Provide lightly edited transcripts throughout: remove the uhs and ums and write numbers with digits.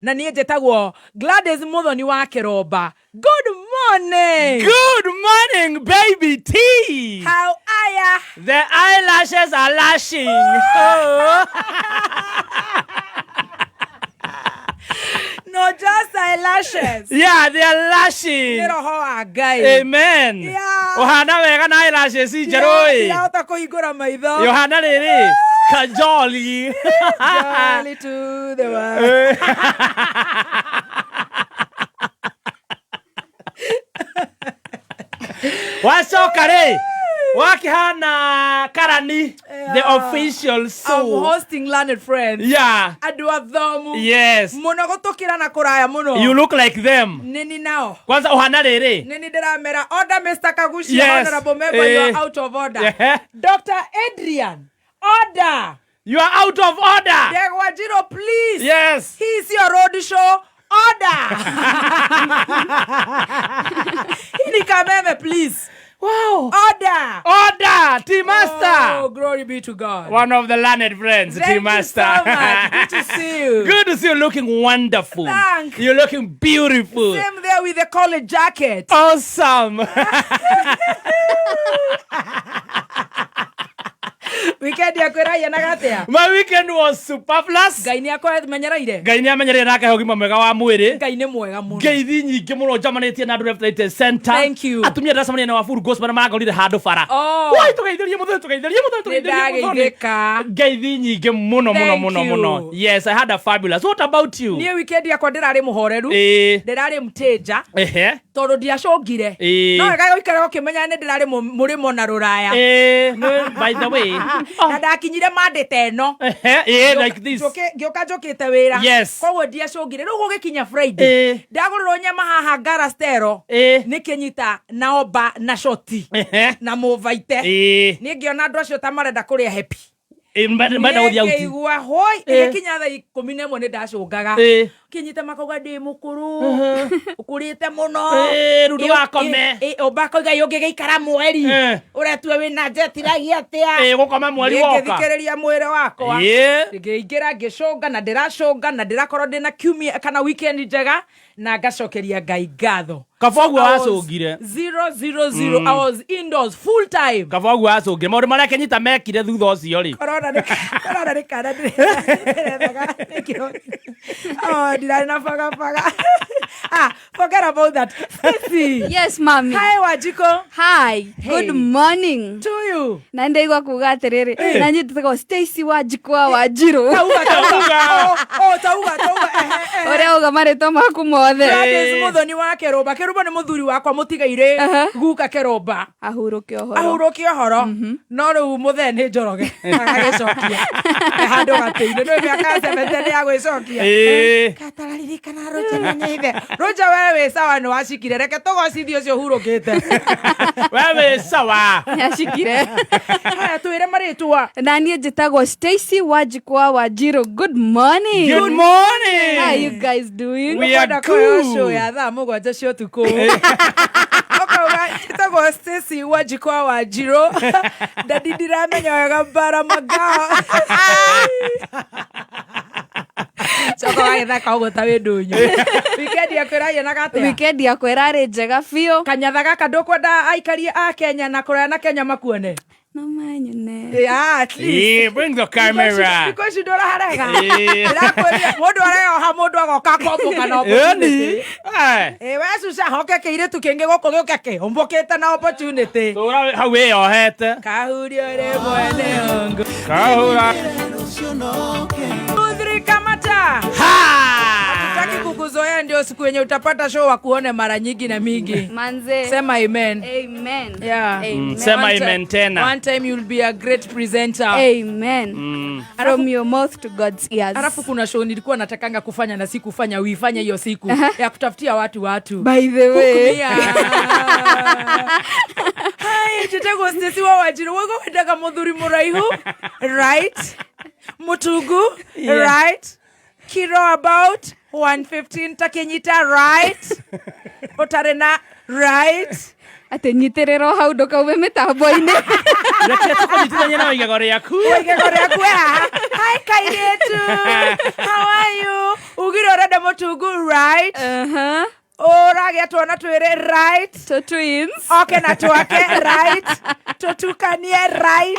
Na niĩ njĩtagwo Gladys Muthoni wa Kĩromba. Good morning. Good morning, baby T. How are ya? The eyelashes are lashing. Oh. No just eyelashes. Yeah, they are lashing. Nĩ roho wa Ngai. Amen. Yeah. Ũhana wega na eyelashes njerũ ĩ. Ndirahota kũhingũra maitho. Yohana rĩrĩ. Kajoli. Jolly to the world. Wacoka rĩ. Wakĩhana karani. The Yeah. official I'm soul. hosting learned friends. Yeah. Andũ athomu. Yes. Mũno gũtũkĩra na kũraya mũno. You look like them. Nĩni nao. Kwanza ũhana rĩrĩ. Nini ndĩramera order Mr. Kaguchia Yes. honorable member you Eh. are out of order. Yeah. Dr. Adrian order. You are out of order. Ndegwa Njiro please. Yes. He is your road show order. Hii ni Kameme please. Wow. Order. Order, Tea Master. Oh, glory be to God. One of the learned friends, Thank Tea you Master. so much. Good to see you. Good to see you looking wonderful. Thank. You're looking beautiful. Same there with the college jacket. Awesome. Weekend yaku ĩrahianaga atĩa? My weekend was superfluous. Ngai nĩ akũmenyereire. Ngai nĩ amenyereire na akahe ũgima mwega wa mwĩrĩ. Ngai nĩ mwega mũno. Ngeithi nyingĩ mũno njamanĩtie na andũ left right and center. Thank you. Atumia ndĩracemania na Wafuru Gospel na marangorire handũ bara. Oh. Wai tũgeithĩrie mũthoni tũgeithĩrie mũthoni Nĩ tũgeithĩrie mũthoni. ndageithĩka. Ngeithi nyingĩ mũno mũno Thank mũno you. mũno. Yes, I had a fabulous. What about you? Niĩ weekend yakwa ndĩrarĩ mũhoreru. Ĩĩ. Ndĩrarĩ mteja Ehe. tondũ ndiacũngire. Ĩĩ. No wega gũikara ũkĩmenya nĩ ndĩrarĩ mũrĩmo na rũraya. Eh, no, by the way. Na ndakinyire Monday ta ĩno. Ehe, eh, like this. Ngĩũka njũkĩte wĩra. Yes. Koguo ndiacũngire. Rĩu gũgĩkinya Friday. Ĩĩ. Ndagũrĩrwo nyama haha Ngarastero. Ĩĩ. Nĩ kĩnyita na omba na shoti. Ehe. Na mũvaite. Ĩĩ. Niĩ ngĩona andũ acio ta marenda kũrĩa happy. Eh, menda gũthiĩ out. Ngĩigua hoi Ĩĩ. ĩgĩkinya thaa 11 nĩ ndacũngaga. Ĩĩ. Kĩnyita makauga ndĩ mũkũrũ ũkũrĩte mũno. Ĩĩ, rĩu ndũgakome. Ũmba akauga ĩ ũngĩgĩikara mweri Ĩĩ. ũretua wĩna njetiragi atĩa. Eh, gũkoma mweri woka. Ngĩthikĩrĩria mwĩrĩ wakwa. Ĩĩ. Ngĩingĩra ngĩcũnga na ndĩracũnga na ndĩrakorwo ndĩna kiumia kana weekend njega na ngacokeria Ngai ngatho. Kaba ũguo I was wacũngire. 000 I was indoors full time. Kaba ũguo wacũngire. Maũndũ marĩa Kenyita mekire thutha ũcio rĩ. Corona nĩ corona nĩ kana ndĩrethaga nĩkĩo. Oh, ndirarĩ na bagabaga. Ah, forget about that. Stacy. Yes, mami. Hi, Wanjiko. Hi. Hey. Good morning. To you. Na ndaigua kuga atiriri na niĩ njĩtagwo Stacy Wanjikũ wa Wanjirũ. Tauga, tauga. Tauga. Oh, oh, tauga, tauga. Ehe, ehe. Ũrĩa uga marĩtwa maku mothe. Gladys Muthoni wa Kĩrũmba. Kĩrũmba nĩ mũthuri wakwa mũtigairĩ Aha. guka Kĩrũmba. Ahurũke ũhoro. Ahurũke ũhoro. No rĩu mũthee nĩ Njoroge. Agagĩcokia. Handũ gatĩ-inĩ. Nĩ mĩaka 70 nĩ ya gwĩcokia. Ĩĩ. Katararirikana Rũnja na nĩ ithe. Rũnja we wĩ sawa nĩ wacikire. Reke tũgocithie ũcio ũhurũkĩte. We wĩ sawa. Nĩacikire. Haya twĩre marĩtwa. Na niĩ njĩtagwo Stacy Wanjikũ wa Wanjirũ. Good morning. Good morning. How you guys doing? We are Ũkwenda kũheo cool. show ya thaa 7 cia ũtukũ. Ũkauga njĩtagwo Stacy Wanjikũ wa Wanjirũ. Ndadi ndiramenya wega bara magao. Coka wagĩthaka ũguo ta wĩ ndũnyũ. Weekend yaku ĩrahianaga atĩa? Weekend yakwa ĩrarĩ njega biũ. Kanyatha gaka ndũkwenda aikari a Kenya na kũraya na Kenya makuone? No manyone. Yeah, at least. Eh, bring the camera. Thikũ ici ndũraharega. Ĩĩ. Ndĩrakwĩrire mũndũ areoha mũndũ agoka akombũka na Ĩni. opportunity. Eh. Ĩ we cuca hoke kĩirĩtu kĩngĩ gũkũ gĩũke kĩũmbũkĩte na opportunity. Tũra hau wĩyohete. Kahurio rĩmwe nĩ ũngũ. Kahura. Udhri kamata. Ha! Hatutaki kukuzoea, ndio siku yenye utapata show wakuone mara nyingi na mingi. Manze. Sema amen. Amen. Yeah. Amen. Sema One amen tena. One time you'll be a great presenter. Amen. From your mouth to God's ears. Alafu kuna show nilikuwa natakanga kufanya na sikufanya, uifanye hiyo siku ya kutafutia watu watu. By the way. Kukumia. Hi, njĩtagwo Stacy wa Wanjirũ. Wauga wendaga mũthuri mũraihu, right? Mũtungu, right? Kiro about 115 takinyita, right? Ũtarĩ na right? Atĩ nyitĩrĩrwo hau ndũkaume mĩtambo-inĩ. Reke tũkũnyitithanie na igego rĩaku. Igego rĩaku haha. Hi kairĩtu. How are you? Ugire ũrenda mũtungu, right? Uh-huh. Ũragĩa twana twĩrĩ, right? To twins. Oke na twake, right? Tũtukanie, right?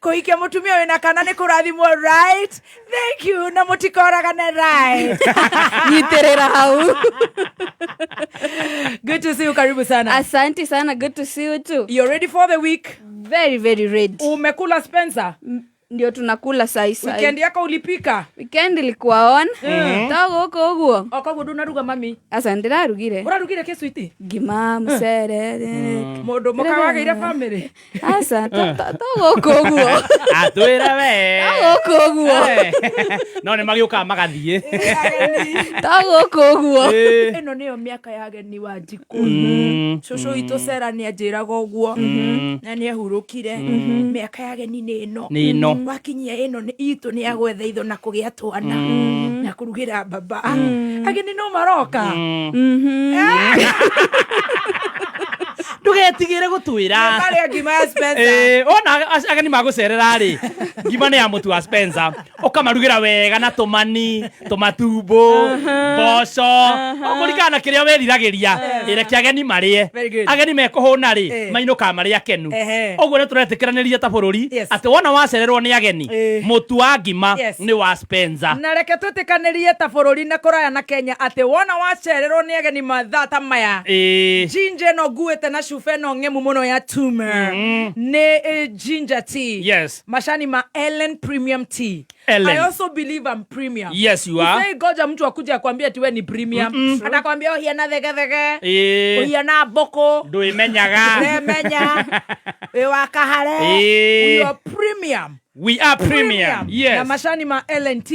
Kũhikia mũtumia wĩna kana nĩ kũrathimwo, right? Thank you. Na mũtikoragane, right? Nyitĩrĩra hau. Good to see you, karibu sana. Asante sana, good to see you too. You're ready for the week? Very, very ready. Umekula, Spencer? Ndio tunakula sai sai. Weekend yako ulipika? Weekend ilikuwa on. To gũkũ ũguo. O koguo ndunaruga, mami? Aca, ndĩrarugire. Ũrarugire kĩ, switi? Ngima, mũcere. Mũndũ mũkawagĩire family. Aca, to gũkũ ũguo. Atwĩre we. To gũkũ ũguo. No nĩ magĩũkaga magathiĩ. To gũkũ ũguo. Ĩno nĩyo mĩaka ya ageni wa njikũ. Cũcũ witũ Sera nĩ anjĩraga ũguo na nĩ ehurũkire, mĩaka ya ageni nĩ ĩno. Nĩ ĩno. Wakinyia ĩno nĩ itũ nĩ ya gwetha itho na kũgĩa twana na kũrugĩra baba. Ageni no maroka. Ndũgetigĩre gũtwĩra. Marĩa ngima ya Spencer. Wona ageni magũcerera rĩ, ngima nĩ ya mũtu wa Spencer, ũkamarugĩra wega na tũmani, tũmatumbo, mboco, ũkũringana na kĩrĩa wĩriragĩria, ĩreke ageni marĩe. Very good. Ageni mekũhũna rĩ, mainũkaga marĩ akenu. Ũguo nĩ tũretĩkĩranĩria ta bũrũri atĩ wona wacererwo nĩ ageni, mũtu wa ngima nĩ wa Spencer. Na reke twĩtĩkanĩrie ta bũrũri na kũraya na Kenya atĩ wona wacererwo nĩ ageni mathaa ta maya, ginger ĩno nguĩte na cuba ĩno ng'emu mũno ya tumer nĩ ginger tea. Macani ma Ellen Premium Tea. Ellen. I also believe I'm premium. Yes, you are. Usai goja mtu akuja akwambia ati we ni premium, atakwambia ũhiana thegethege, ũhiana mbũkũ. Ndũĩmenyaga. Remenya wĩ wa kahare. We are premium. We are premium. Yes. Na macani ma LNT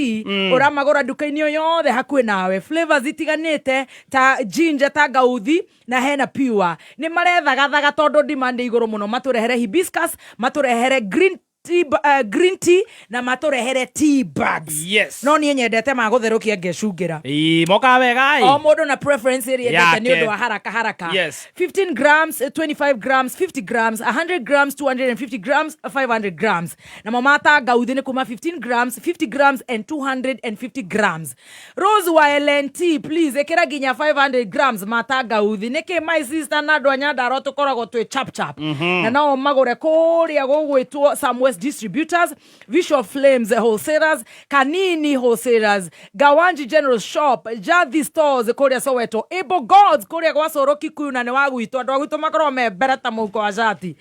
ũramagũra nduka-inĩ o yothe hakuhĩ nawe, flavors itiganĩte ta ginger, tangauthi na hena pure. Nĩ marethagathaga tondũ demand ĩ igũrũ mũno, matũrehere hibiscus, matũrehere green tea, green tea na matũrehere tea bags. No niĩ nyendete ma gũtherũkia ngecungĩra. Mokaga wega. O mũndũ na preference ĩrĩa endete nĩ Yake. ũndũ wa haraka haraka. 15 grams, 25 grams, 50 grams, 100 grams, 250 grams, 500 grams. Namo matangauthi nĩ kuma 15 grams, 50 grams and 250 grams. Rose wa LNT, please ĩkĩra nginya 500 grams matangauthi. Nĩkĩ, my sister, na andũ a Nyandarua tũkoragwo twĩ chap chap. Na no magũre kũrĩa gũgwĩtwo Samwest Distributors, Visual Flames Wholesalers, Kanini Wholesalers, Gawanji General Shop, Jathi Stores kũrĩa Soweto, Able Gods kũrĩa gwa Coro Kikuyu, na nĩ wa gwitũ, andũ a gwitũ makoragwo me mbere ta mũhuko wa shati,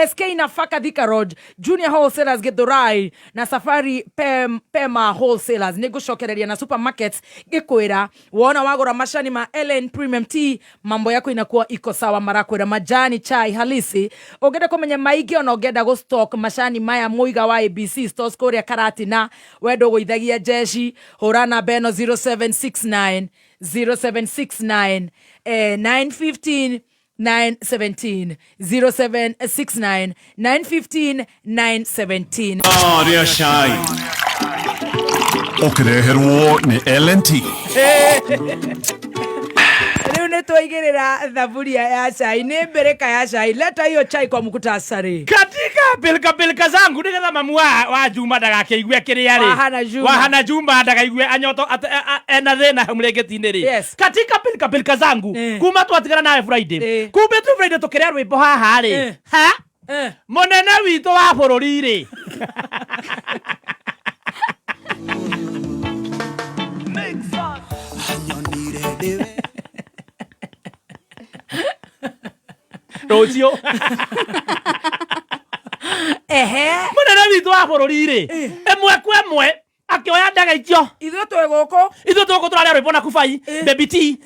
SK Nafaka Thika Road, Junior Wholesalers Githurai na Safari Pema Wholesalers. Nĩ ngũcokereria na supermarkets ngĩkwĩra wona wagũra macani ma LN Premium Tea, mambo yako inakuwa iko sawa. Marakwĩra majani chai halisi. Ũngĩenda kũmenya maingĩ, ona ũngĩenda gũ stock macani maya, mũiga wa ABC Stores kũrĩa Karatina, wendo ũgũithagia jeshi, hũra namba ĩno 0769 0769 915 917, 0769 915 917. Aria Shine ũkĩreherwo nĩ LNT. Rĩu nĩ twaigĩrĩra thaburia ya cai, nĩ mbĩrĩka ya cai. Leta hiyo chai kwa muktasari. Katika pilika pilika zangu nigetha mamu wa Juma ndagakĩigue kĩrĩa rĩ. Wahana Juma. Wahana Juma ndakaigue anyoto ena thĩna hau mũrĩngĩti-inĩ rĩ. Katika pilika pilika zangu, kuma twatigana nawe Friday, kumbe tu Friday tũkĩrĩa rwĩmbo haha rĩ, ha mũnene witũ wa bũrũri rĩ. Anyonire ndĩwe. Rũciũ. Mũnene witũ wa bũrũri rĩ, ĩmwe kwa ĩmwe akĩoya ndege icio. Ithuĩ twĩ gũkũ. Ithuĩ tũgũkũ tũrarĩa rwĩmbo na kubai, Baby T,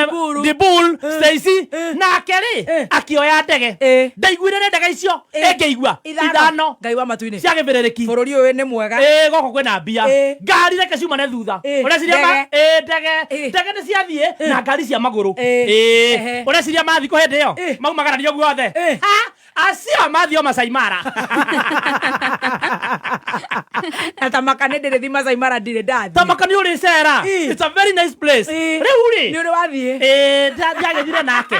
Diburu. Dibul, Stacy, nake rĩ akĩoya ndege. Ndaiguire nĩ ndege icio ĩngĩigua ithano Ngai wa matu-inĩ. Cia gĩbĩrĩrĩki. Bũrũri ũyũ nĩ mwega. Ĩ gũkũ kwĩna mbia. Ngari reke ciumane thutha. Ũreciria ma Ndege. ĩ ndege ndege nĩ ciathiĩ na ngari cia magũrũ. Ũreciria mathiĩ kũ hĩndĩ ĩyo? Maumagarario guothe. Ha, acio mathiĩ o Masai Mara. Na tamaka nĩ ndĩrĩ thi Masai Mara, ndirĩ ndathiĩ. Tamaka nĩ ũrĩ cera. It's a very nice place. Rĩu rĩ, Nĩ ũrĩ wathiĩ? Ĩ, ndiagĩthire nake.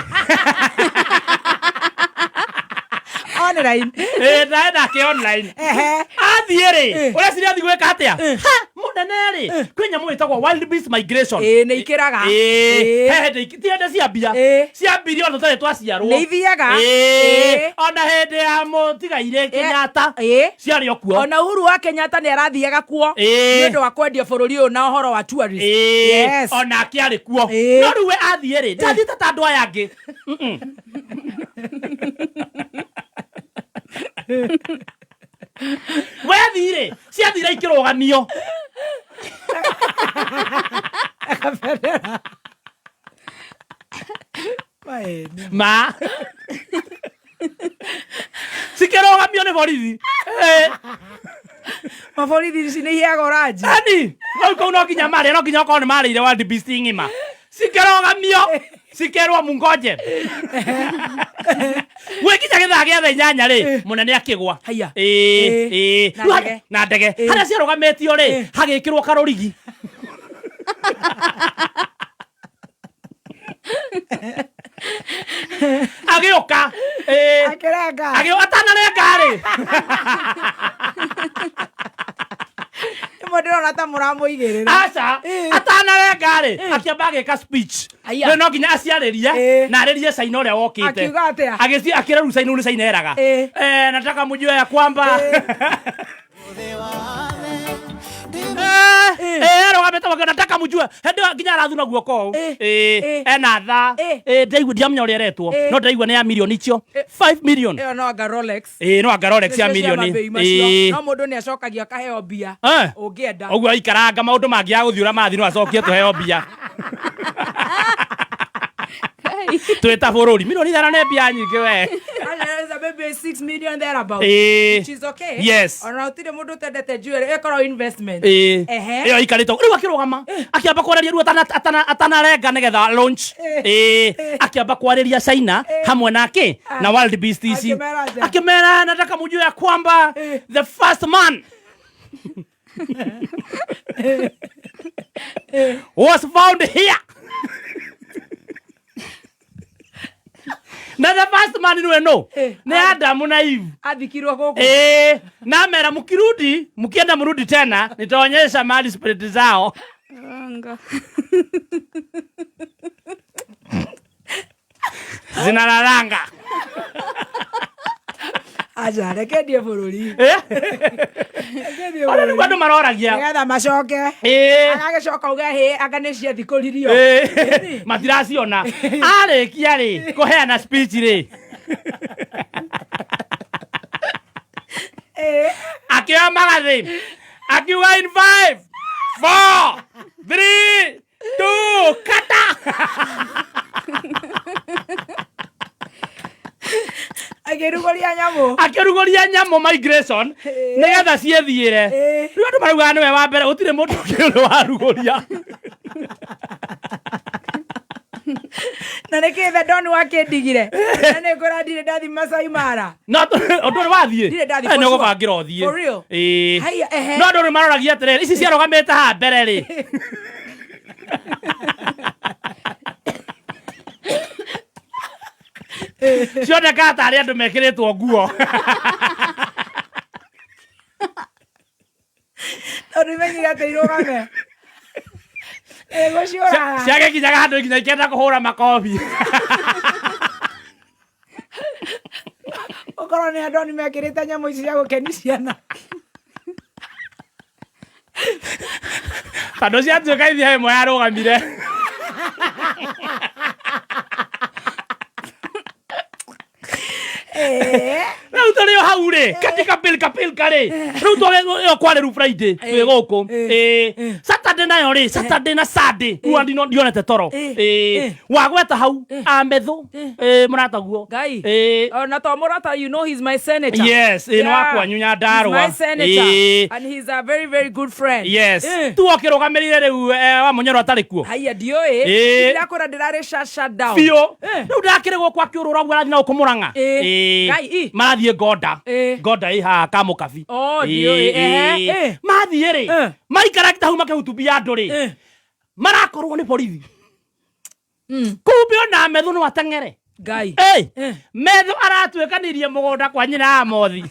Online. Ĩ, ndaĩ nake online. Ehe. Athiĩ rĩ, ũreciria athiĩ gwĩka atĩa? Ha, mũnene rĩ, kwĩ nyamũ ĩtagwo wild beast migration. Ĩ, nĩ ikĩraga. Ĩ, Ĩ. he hĩndĩ ti hĩndĩ ciambia. Ĩ. Ciambirie ona tũtarĩ twaciarwo. Nĩ ithiaga. Ĩ, Ĩ. ona hĩndĩ ya mũtigairĩ Kenyatta Ĩ. ciarĩ o kuo. Ona Uhuru wa Kenyatta nĩ arathiaga kuo Ĩ. nĩ ũndũ wa kwendia bũrũri ũyũ na ũhoro wa tourist. Ĩ, Yes. onake arĩ kuo. Ĩ. No rĩu we athiĩ rĩ, ndathiĩte ta andũ aya angĩ. Mm-mm. We athiĩ rĩ, ciathire ikĩrũgamio. Ma cikĩrũgamio nĩ borithi. Ĩ. Maborithi ici nĩ iheagwo ranji. Ani, kau kau no nginya marĩa, no nginya okorwo nĩ marĩire wild beast ng'ima. Cikĩrũgamio, cikerwo mungoje. Gwĩkinya gĩthaa gĩa thaa 8 rĩ, mũnene akĩgwa. Haiya. Ĩ, Ĩ. ĩ. Na Rĩu ndege. Na ndege. Ĩ. Harĩa ciarũgamĩtio rĩ, hagĩkĩrwo karũrigi. Agĩũka. Ĩ. Akĩrenga. Agĩũka atanarenga rĩ. Rĩmwe ndĩrona ta mũramũigĩrĩra. Aca. Ĩ. Atanarenga rĩ, akĩamba agĩka speech. Aya. Rĩu no nginya aciarĩrie Ĩ. na arĩrie Caina ũrĩa wokĩte. Akiuga atĩa? Agĩci akĩra rĩu Caina ũrĩa Caina eraga. Ĩ. Eh, nataka mjue ya kwamba Eh, eh, arũgamĩte wake nataka mjue hĩndĩ ĩyo nginya arathuna guoko ũũ. Ĩ. Ĩ, Ĩ. ena tha. Ĩ. Ĩ, ndaigua ndiamenya ũrĩa eretwo. Ĩ. No ndaigua nĩ ya milioni icio. 5 million. Ĩyo no anga Rolex. Ĩ, no anga Rolex ya Nĩcio cia milioni. mabei macio. Ĩ. No mũndũ nĩ acokagia akaheo mbia. Eh. Ũngĩenda. Ũguo aikaranga maũndũ mangĩ ya gũthiĩ ũrĩa marathiĩ no acokie tũheo mbia. Twĩ ta bũrũri milioni 5 nĩ mbia nyingĩ we. Aca, maybe 6 million thereabout. Ĩ. Which is okay. Yes. Ona gũtirĩ mũndũ ũtendete jewelry, ĩkorwo investment. Ĩ. Ehe. Ĩyo aikarĩte rĩu akĩrũgama akĩamba kwarĩria rĩu atanarenga nĩgetha launch. Ĩ. Akĩamba kwarĩria China hamwe nake na wild beast ici. Akĩmera atĩa? Akĩmera nataka mjue ya kwamba the first man was found here. Na the first man niwe no nĩ Adamu na Eve. Athikirwo gũkũ. Eh, na mera mkirudi, mkienda mrudi tena, nitaonyesha mahali spirit zao. Anga. Zinalalanga. Aca, reke ndie bũrũri. Eh? Reke ndie Ona bũrũri. nĩguo andũ maroragia. Nĩgetha macoke. Eh. Agagĩcoka uge hĩ anga nĩ ciathikũririo. Eh, matiraciona. Arĩkia rĩ, kũheana speech rĩ. Ĩ. Akĩoya magathĩ. Akiuga in 5, 4, 3, 2, kata. Akĩrugũria nyamũ. Akĩrugũria nyamũ migration nĩgetha ciĩthiĩre. Ĩ. Rĩu andũ maraugaga nĩwe wa mbere, gũtirĩ mũndũ ũngĩ ũrĩ warugũria. Na nĩkĩ the Don wakĩndigire? Na nĩ ngũra ndirĩ ndathi Masai Mara. No ũndũ ũrĩ wathiĩ? Ndirĩ ndathiĩ, Eh, for nĩ sure. ũgũbangĩra ũthiĩ. For real? Ĩĩ. Haiya, ehe. No andũ rĩu maroragia atĩrĩrĩ, ici ciarũgamĩte haha mbere rĩ. Cionekaga tarĩ andũ mekĩrĩtwo nguo. Tondũ imenyire atĩ irũgame. Ĩ, gũciũraga. Ciagĩkinyaga handũ nginya ikenda kũhũra makobi. Ũkorwo nĩ andũ nĩ mekĩrĩte nyamũ ici cia gũkenia ciana. Tondũ ciatuĩka ithiĩ ĩmwe yarũgamire. Ĩ. Rĩu tũrĩ o hau rĩ, katika pilka pilka rĩ. Rĩu ĩyo kwarĩ rĩu Friday twĩ gũkũ. Ĩ. Saturday nayo rĩ, Saturday na Sunday. Rĩu ndionete toro. Ĩ. Wagweta hau Amethũ. Ĩ, mũrataguo. Ngai. Ĩ. Ona to mũrata, you know he's my senator. Yes, ĩ, nĩ wakwa Nyandarua. He's my senator. Ĩ. And he's a very, very good friend. Yes. Ĩ. Tu okĩrũgamĩrĩire rĩu wa Mũnyoro atarĩ kuo. Haiya ndiũĩ. Ĩ. Ndirakũra ndĩrarĩ shut down. Biũ. Ĩ. Rĩu ndakĩrĩ gũkũ akĩũrũra ũguo arathiĩ na gũkũ Mũrang'a. Ĩ. Ĩ. Ngai, ĩ. Marathiĩ Gonda. Ĩ. Gonda ĩ haha Kamũkabi. Oh, Ĩ, ndiũĩ. Ehe, ĩ. ĩ. Mathiĩ rĩ, Ĩ. maikara hau makĩhutubia andũ rĩ, Ĩ. marakorwo nĩ borithi. Kumbe ona Amethũ no ateng'ere. Ngai. Ĩ, Methu aratuĩkanirie mũgũnda kwa nyina Amothi.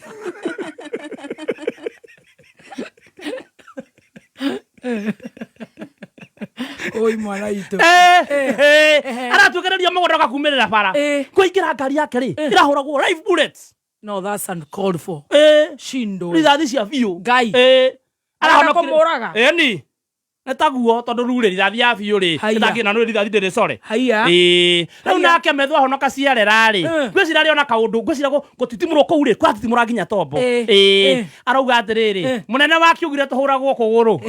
Oi mwana witũ. Aratuĩkanĩria mũgũnda ũgakumĩrĩra bara. Kũingĩra ngari yake rĩ, ĩrahũragwo live bullets. No, that's uncalled for. Shindo. Rithathi cia biũ. Ngai. Arenda kũmũraga? Ĩni nĩ taguo, tondũ rĩu rĩ, rithathi ya biũ rĩ, Haiya. ĩtangĩ na nĩ rithathi ndĩrĩ core. Haiya. Ĩĩ, rĩu Haiya. nake Methu ahonoka ciarera rĩ, ngwĩciria arĩ ona kaũndũ, ngwĩciria gũtitimũrwo kũu rĩ, kũratitimũra nginya tombo. Ĩĩ, arauga atĩrĩrĩ, mũnene wake augire tũhũragwo kũgũrũ.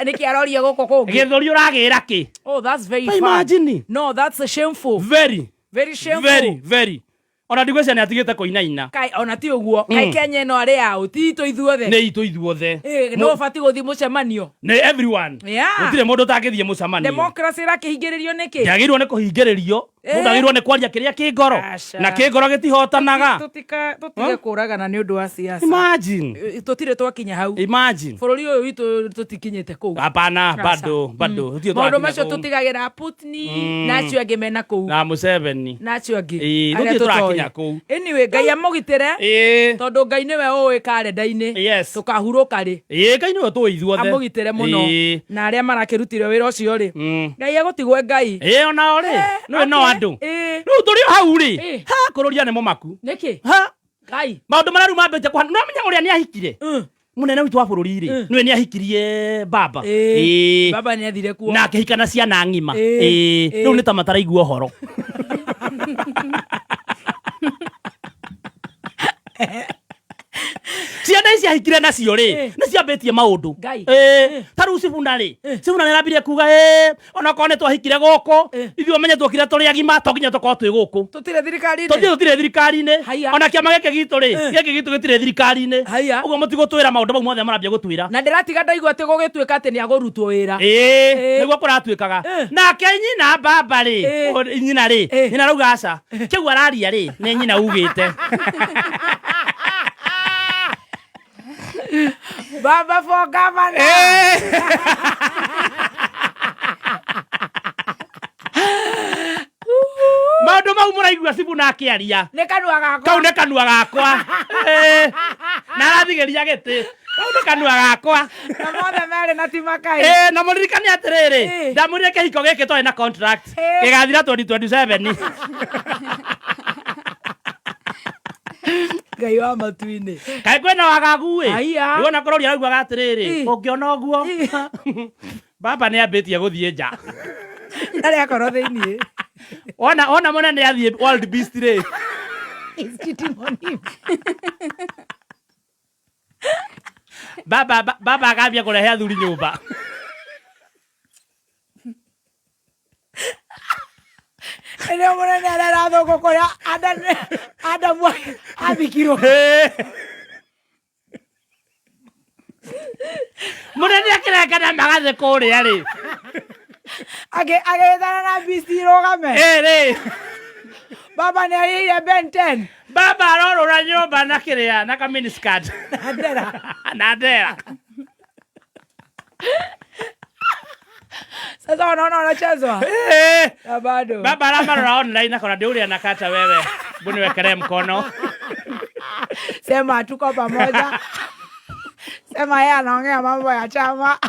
Nĩkĩ aroria gũkũ kũngĩ? Gĩthũri ũragĩra kĩ? Oh, that's very Ta bad. imagine. No, that's a shameful. Very. Very shameful. Very, very. Ona ndigwĩciria nĩ atigĩte kũinaina. Kai ona ti ũguo. Kai Kenya ĩno arĩ aũ, ti itũ ithuothe. Nĩ itũ ithuothe. No ũbatiĩ gũthiĩ mũcemanio. Nĩ everyone. Gũtirĩ mũndũ ũtangĩthiĩ mũcemanio. Democracy ĩrakĩhingĩrĩrio nĩkĩ? Ndĩagĩrĩirwo nĩ kũhingĩrĩrio. Mũndũ agĩrĩirwo nĩ kwaria kĩrĩa kĩ ngoro. Aca. Na kĩ ngoro gĩtihotanaga. Tũtige kũragana nĩ ũndũ wa siasa. Imagine. Tũtirĩ twakinya hau. Imagine. Bũrũri ũyũ witũ tũtikinyĩte kũu. Hapana, Aca. bado bado. Tũtirĩ Maũndũ twakinya macio kũu. tũtigagĩra Putni na acio angĩ mena kũu. Na Museveni. Na acio angĩ. Ĩĩ, Arĩa tũtirĩ tũrakinya tũtoĩ. kũu. Anyway, Ngai amũgitĩre. Tondũ Ngai nĩwe ũĩ karenda-inĩ. Yes. Tũkahurũka rĩ. Ĩĩ, Ngai nĩwe tũĩ ithuothe. Amũgitĩre mũno. Na arĩa marakĩrutire wĩra ũcio rĩ. Ngai agũtigwe Ngai. Ĩĩ, onao rĩ. Nĩwe no andũ. Rĩu tũrĩ o hau rĩ. Ha, kũrũria nĩ mũmaku. Nĩkĩ? Ha. Ngai. Maũndũ marĩa rĩu mambĩte kũhana. Nĩwamenya ũrĩa nĩ ahikire? Mũnene witũ wa bũrũri rĩ, nĩwe nĩ ahikirie baba. Ĩĩ. Baba nĩ athire kuo. Na akĩhika na ciana ng'ima. Ĩĩ. Rĩu nĩ ta mataraigua ũhoro. Ciana ici ahikire nacio rĩ, nĩ ciambĩtie maũndũ. Ngai. Ĩĩ. Ta rĩu Sifuna rĩ, Sifuna nĩ arambirie kuga, ĩĩ, onokorwo nĩ twahikire gũkũ, ithuĩ ũmenye tuokire tũrĩ agima, to nginya tũkorwo twĩ gũkũ. Tũtirĩ thirikari-inĩ. Tũtirĩ tũtirĩ thirikari-inĩ. Haiya. Ona kĩama gĩkĩ gitũ rĩ, gĩkĩ gitũ gĩtirĩ thirikari-inĩ. Haiya. Ũguo mũtigũtwĩra maũndũ mau mothe marambia gũtwĩra. Na ndĩratiga ndaigua atĩ gũgĩtuĩka atĩ nĩ agũrutwo wĩra. Ĩĩ, nĩguo kũratuĩkaga. Nake nyina baba rĩ, nyina rĩ, nyina arauga aca. Kĩu araria rĩ, nĩ nyina ugĩte. Baba for governor. Maũndũ mau mũraigua Sifuna akĩaria. Nĩ kanua gakwa. Kau nĩ kanua gakwa. Ĩĩ. Na arathigĩria gĩtĩ. Kau nĩ kanua gakwa. Na mothe merĩ na ti makai. Ĩĩ, na mũririkane atĩrĩrĩ, ndamwĩrire kĩhiko gĩkĩ twarĩ na contract. Gĩgathira 2027. Ngai wa matu-inĩ. Kaĩ kwĩna wagagu ĩ? Aiya. Rĩu ona kũroria araugaga atĩrĩrĩ, ũngĩona ũguo, baba nĩ ambĩtie gũthiĩ nja. Ndarĩ akorwo thĩiniĩ. Ona ona mũnene athiĩ World Beast rĩ. He's cheating on him. Baba baba akambia kũrehe athuri nyũmba. Ĩrĩa mũnene arera thũkũ kũrĩa Adamu athikirwo. Mũnene akĩrengana magathĩ kũrĩa rĩ. Agĩthana na beast irũgame. Ĩ rĩ. Baba nĩ arĩire Ben 10. Baba arorũra nyũmba na kĩrĩa na ka miniskirt. Na ndera. Na ndera. Sasa wanaona wanachezwa. Na bado. Baba aramarora online akona ndĩ ũrĩa nakata wewe. Mbuni wekelee mkono. Sema tuko pamoja. Sema yeye anaongea mambo ya chama.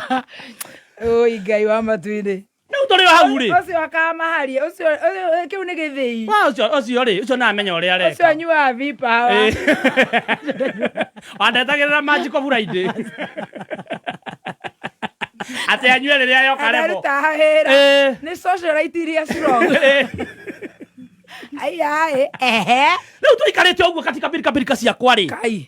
Oi Ngai wa matu-inĩ. Rĩu tũrĩ o hau rĩ. Ũcio akamaharia, ũcio kĩu nĩ gĩthĩi. Wa ũcio ũcio rĩ, ũcio no amenya ũrĩa areka. Ũcio anyuaga vipa. Wandetagĩrĩra manjiko Friday. Atĩ anyue rĩrĩa yoka rebo. Ararutaga wĩra. Nĩ socialite iria strong. Aya ehe. Rĩu tũikarĩte ũguo katika birika birika ciakwa rĩ. Ĩĩ.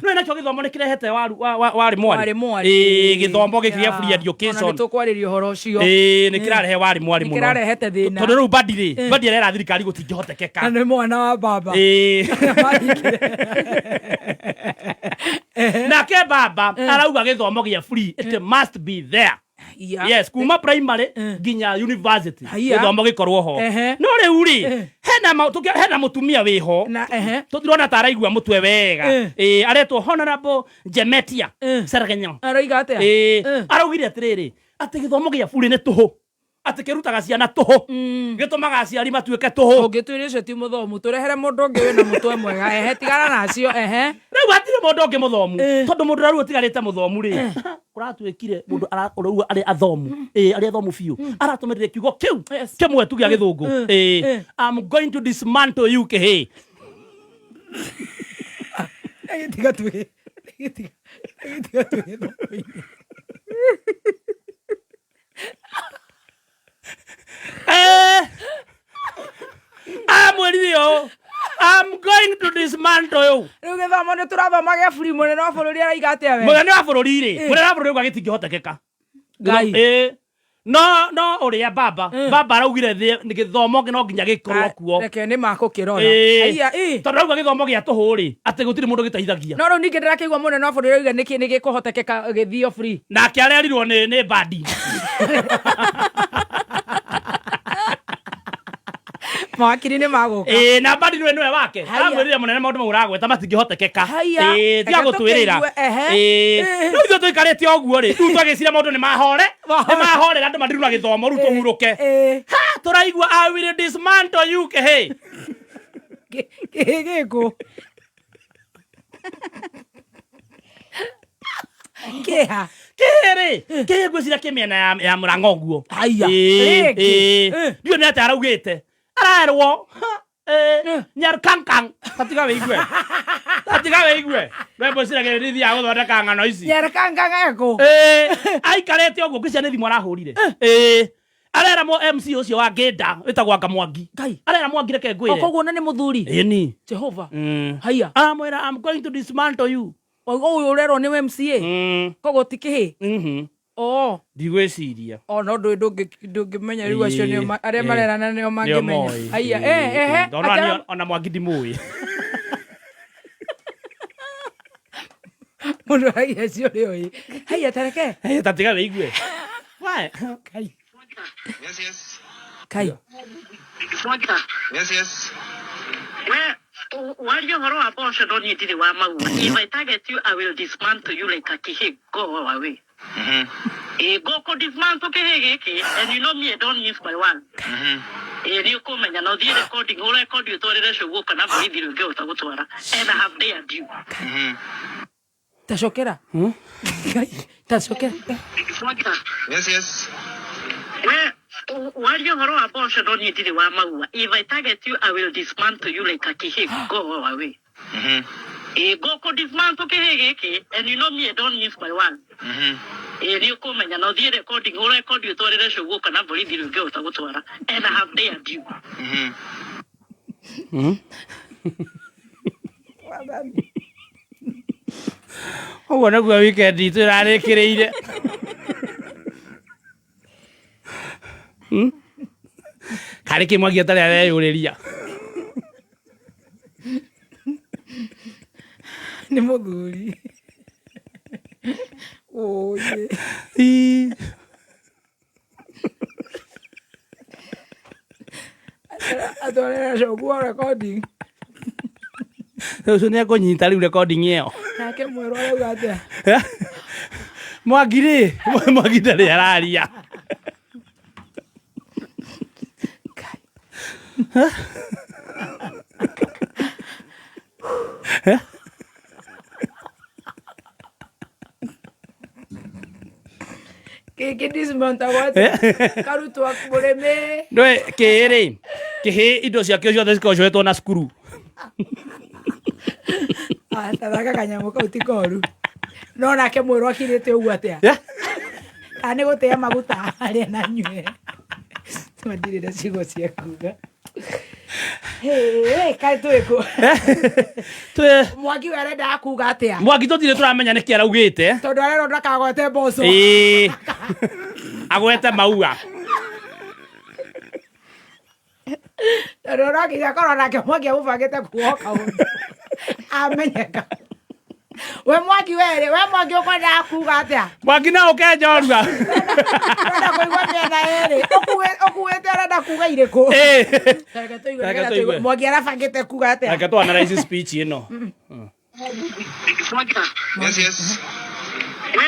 Nĩũĩ nakĩo gĩthomo nĩ kĩrehete waru warĩ mwarĩ. Warĩ mwarĩ. Ĩĩ, gĩthomo gĩkĩ gĩa free Ona education. nĩ tũkwarĩria ũhoro ũcio. Ĩĩ, nĩ kĩrarehe warĩ mwarĩ Nĩ mũno. kĩrarehete thĩna. Tondũ rĩu Badi rĩ, Badi arera thirikari gũtingĩhotekeka. Na nĩ mwana wa baba. Ĩĩ. Nake baba arauga gĩthomo gĩa free, it must be there. Yes, kuma primary nginya university Haiya. gĩthomo gĩkorwo ho. No rĩu rĩ, hena mũtumia wĩho tũtirona ta araigua mũtwe wega. Ĩĩ, aretwo Honorable Jemetia Sergenyo. Aroiga atĩa? Ĩĩ, araugire atĩrĩrĩ, atĩ gĩthomo gĩa bure nĩ tũhũ. Atä kä rutaga ciana tå hå, gä tå maga aciari matuä ke tå hå. Ũngĩtwĩra ũcio ti mũthomu, tũrehere mũndũ ũngĩ wĩna mũtwe mwega. Ehe, tigana nacio, ehe. Rä u hatirä må ndå å ngä må thomu, tondå må ndå rä u atigarä te må thomu rä, kå ratuä kire må ndå å rauga arä athomu, arä athomu biå, aratå mä rire kiugo kä u kä mwe tu gä a gä thå ngå. I'm going to dismantle you kä. Tiga twĩ tiga tiga twĩ gĩthomo-inĩ. Amwärire å, I'm going to dismantle you. Rĩu gĩthomo nĩ tũrathoma gĩa buri, mũnene wa bũrũri araiga atĩa we? Mũnene wa bũrũri rĩ, mũnene wa bũrũri auga gĩtingĩhotekeka. Ngai. No no ũrĩa baba baba araugire gĩthomo no nginya gĩkorwo kuo. Reke nĩ makũkĩrora. Aya, ĩ. Tondũ arauga gĩthomo gĩa tũhũ rĩ, atĩ gũtirĩ mũndũ gĩteithagia. No rĩu ningĩ ndĩrakĩigua mũnene wa bũrũri auga nĩkĩ nĩ gĩkũhotekeka gĩthio free. Nake arerirwo nĩ bandi. Mawakiri nĩ magũka. Ĩ, na bandi nĩwe nĩwe wake. Haya. Aramwĩrire mũnene maũndũ mau ũragweta matingĩhotekeka. Haya. Ĩ, tiga Reke gũtwĩrĩra. tũkĩigue, ehe. Ĩ, rĩu ithuĩ tũikarĩte ũguo rĩ, rĩu twagĩciria maũndũ nĩ mahore, nĩ mahorera, andũ matiruna gĩthomo, rĩu tũhurũke. Ha, tũraigua I will dismantle you kĩhĩ. Kĩhĩ gĩkũ kĩha? Kĩhĩ rĩ, kĩhĩ ngwĩciria kĩ mĩena ya Mũrang'a ũguo. Haya. Ĩ, Rĩngĩ. ĩ. Ndiũĩ nĩ atĩa araugĩte, arerwo nyarkankang, tatiga wĩigue, tatiga wĩigue, we ngwĩciria gĩthiaga gũthondeka ng'ano ici. Nyarkanganga ekũ? Aikarĩte ũguo, ngwĩciria nĩ thimũ arahũrire. Ĩ, arera mo MC ũcio wa ngĩnda wĩtagwo anga Mwangi. Ngai. Arera Mwangi, reke ngwĩre. Koguo na nĩ mũthuri? Ĩni. Jehova. Haya. Aramwĩra, I'm going to dismantle you. Ũyũ ũrerwo nĩ MCA? Koguo ti kĩhĩ? O. Ndigwĩciria. O no ndũĩ, ndũngĩmenya rĩu acio nĩo arĩa marerana nĩo Nĩo mangĩmenya. moĩ. Haya, ehe. Ona ona Mwangi ndimũĩ. Mũndũ aragia cio rĩoĩ. Haya, tareke. Tatiga wĩigue. Why? Kai. Yes. Kai. Yes. We waria ũhoro wa mboco, no niĩ ndirĩ wa maua. If I target you, I will dismantle you like a kĩhĩ. Go away. Ĩ, ngũkũ dismantle kĩhĩ gĩkĩ, and you know me, I don't miss my one. Ĩ, nĩ ũkũmenya na ũthiĩ recording, ũrekondi ũtwarĩre cũguo kana borithi rĩ ũngĩhota gũtwara, and I have dared you. Tacokera. Ngai, tacokera. Yes. We waria ũhoro wa mboco, no niĩ ndirĩ wa maua. If I target you, I will dismantle you like a kĩhĩ. Go away. Ĩ, ngũkũ dismantle kĩhĩ gĩkĩ, and you know me, I don't miss my one. Ĩ, nĩ ũkũmenya na ũthiĩ recording, ũrekondi ũtwarĩre cũguo kana borithi rĩ ũngĩhota gũtwara, and I have dared you. Ũguo nĩguo weekend itũ ĩrarĩkĩrĩire. Karĩ kĩ Mwangi atarĩ areyũrĩria? Nĩ mũthuri. Ũyĩ. Ii. Atwarĩra cũguo recording. Ũcio nĩ ekũnyita rĩu recording ĩyo. Nake mwerũ arauga atĩa? Mwangi rĩ, Mwangi ndarĩ araria. Kai. Gĩkĩ dismountagwo atĩa? Karutwo mũrĩmĩ. Ndũĩ kĩĩ rĩ, kĩhĩ indo ciakĩo ciothe cikoragwo ciohetwo na screw. Ah, tathaka kanyamũ kau ti koru. No nake mwerũ akirĩte ũguo atĩa? Kana nĩ gũtĩa maguta arĩa na nyue? Ndirĩ na ciugo cia kuga. Hey, kaĩ twĩ kũ? Twĩ Mwangi we arendaga kuga atĩa? Mwangi tũtirĩ tũramenya nĩkĩ araugĩte. Tondũ arerwo ndakagwete mboco. Ĩĩ, agwete maua. Tondũ no nginya korwo nake Mwangi amũbangĩte kuoha kaũndũ amenyeka. We Mwangi werĩ, we Mwangi ũkwendaga kuga atĩa? Mwangi no ũke njorua. Ũrenda kũigua mĩena ĩrĩ. Ũkuĩte ũrenda kuga irĩkũ? Ĩĩ. Reke tũigue, Reke nĩgetha tũigue. tũigue. Mwangi arabangĩte kuga atĩa? Reke tũ analyze speech ĩno. Yes. We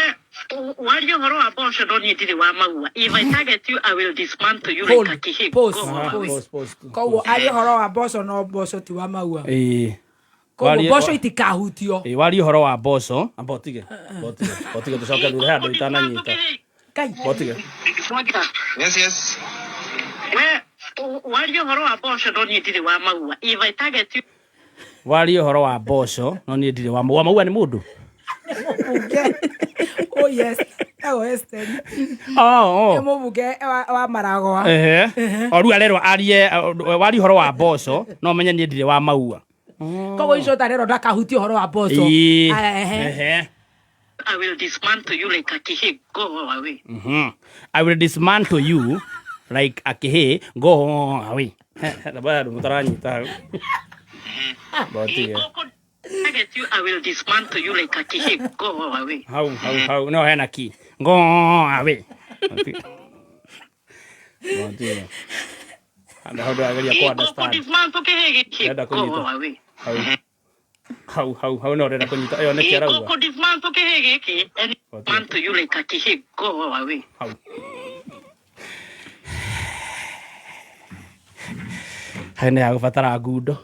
Waria ũhoro wa mboco no niĩ ndirĩ wa maua. If I target you, I will dismantle you Hold. like a kĩhĩ. Pause. Go away. Pause. Pause, pause. Koguo aria ũhoro wa mboco no mboco ti wa maua. Ĩĩ. Koguo mboco itikahutio. Ĩĩ, warie ũhoro wa mboco. Amba ũtige. Amba ũtige tũcoke thutha he handũ itananyita. Kai. Amba ũtige. Yes. We waria ũhoro wa mboco no niĩ ndirĩ wa maua. If I target you, Warie ũhoro wa mboco no niĩ ndirĩ wa maua. Maua nĩ mũndũ. Mũbunge. Oh yes. Ego Esther. Oh, Nĩ oh. mũbunge wa Maragwa. Ehe. O rĩu arerwo arie, warie ũhoro wa mboco no menye niĩ ndirĩ wa maua. Koguo icio tarerwo ndakahutie ũhoro wa mboco. Ĩĩ. Aya, ehe. Ehe. I will dismantle you like a kĩhĩ. Go away. I will dismantle you like a kĩhĩ. Go away. Ndamba handũ mũtaranyita hau. Amba ũtige. Target you, I will dismantle you like a kĩhĩ. Go away. Hau hau hau no hena ki. Go away. Amba ũtige. Handũ hau ndĩrageria kũ understand. Dismantle kĩhĩ gĩkĩ. Ndĩrenda Go kũnyita. away. Hau. Hau hau hau no ndĩrenda kũnyita. Ĩyo nĩkĩ arauga? Gũkũ dismantle kĩhĩ gĩkĩ. And dismantle you like a kĩhĩ. Go away. Hau. Hau nĩ hagũbatara ngundo.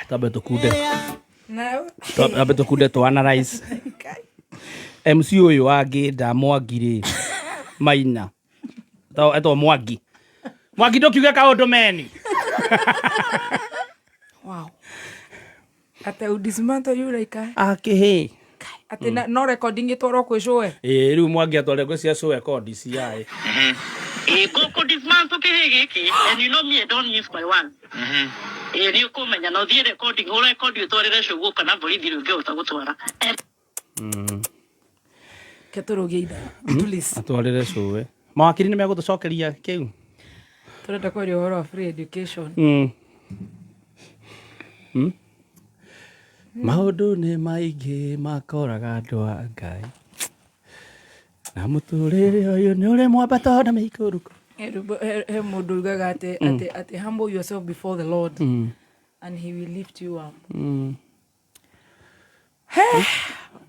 Tambe tũkunde. Tambe tũkunde tũ analyze. MC ũyũ wa Ngĩnda Mwangi rĩ, Maina. Etagwo Mwangi. Mwangi ndũkiuge kaũndũ meni. Wow. Ate u dismantle you like a Akĩhĩ. Ate no recording ĩtwarwo kwĩ cũwe. Ĩĩ rĩu Mwangi atwarire ngũ cia cũwe kondi CIA. Gũkũ dismantle kĩhĩ gĩkĩ. And you know me, I don't use my one. Ĩĩ nĩ ũkũmenya na ũthiĩ recording, ũrekondi ũtwarĩre cũguo kana borithi rĩu ũngĩhota gũtwara. And Ketũrũgie itha. Please. Atwarĩre cũwe. Mawakiri nĩ megũtũcokeria kĩu. Tũrenda kwaria ũhoro wa free education. Maũndũ nĩ maingĩ makoraga andũ a Ngai. Na mũtũrĩre ũyũ nĩ ũrĩ mwambato na mĩikũrũko. He mũndũ ugaga atĩ humble yourself before the Lord and he will lift you up.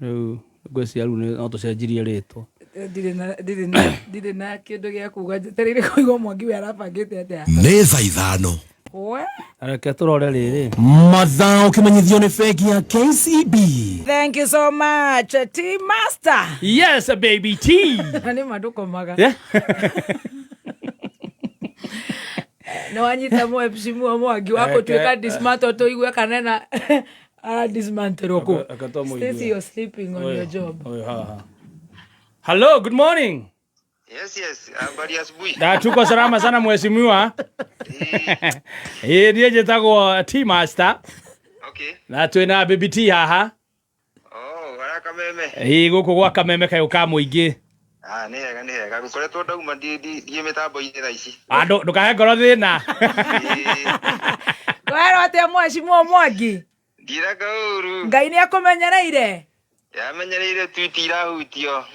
Rĩu ngwĩciria rĩu no tũcenjirie rĩtwa. Ndirĩ na kĩndũ gĩa kuga njetereire kũigua Mwangi we arabangĩte atĩa. Nĩ thaa 5. We. Reke tũrore rĩrĩ. Mathaa ũkĩmenyithio nĩ bengi ya KCB. Thank you so much, T Master. Yes, baby T. Na nĩ ma ndũkomaga. Yeah. Nĩ wanyita mheshimiwa Mwangi wa gũtuĩka dismantle tũigue kana ena ara dismantle kũ. Reke tũmũigue. Stacy, you're sleeping on your job. Ũyũ haha. Hello, good morning. Yes. Habari ya asubuhi. Na tuko salama sana mheshimiwa. Ĩĩ niĩ njĩtagwo T Master Okay. na twĩna baby T haha. Oh, haraka meme. Ĩĩ gũkũ gwa kameme kayũ ka mũingĩ. Ah, nĩ hega, nĩ hega. Gũkoretwo ndauma ndiĩ mĩtambo-inĩ thaa ici. Ah, ndũkahe ngoro thĩna. Werwo atĩa mheshimiwa Mwangi? Ndiraga ũru. Ngai nĩ akũmenyereire. Yamenyereire tu itirahutio.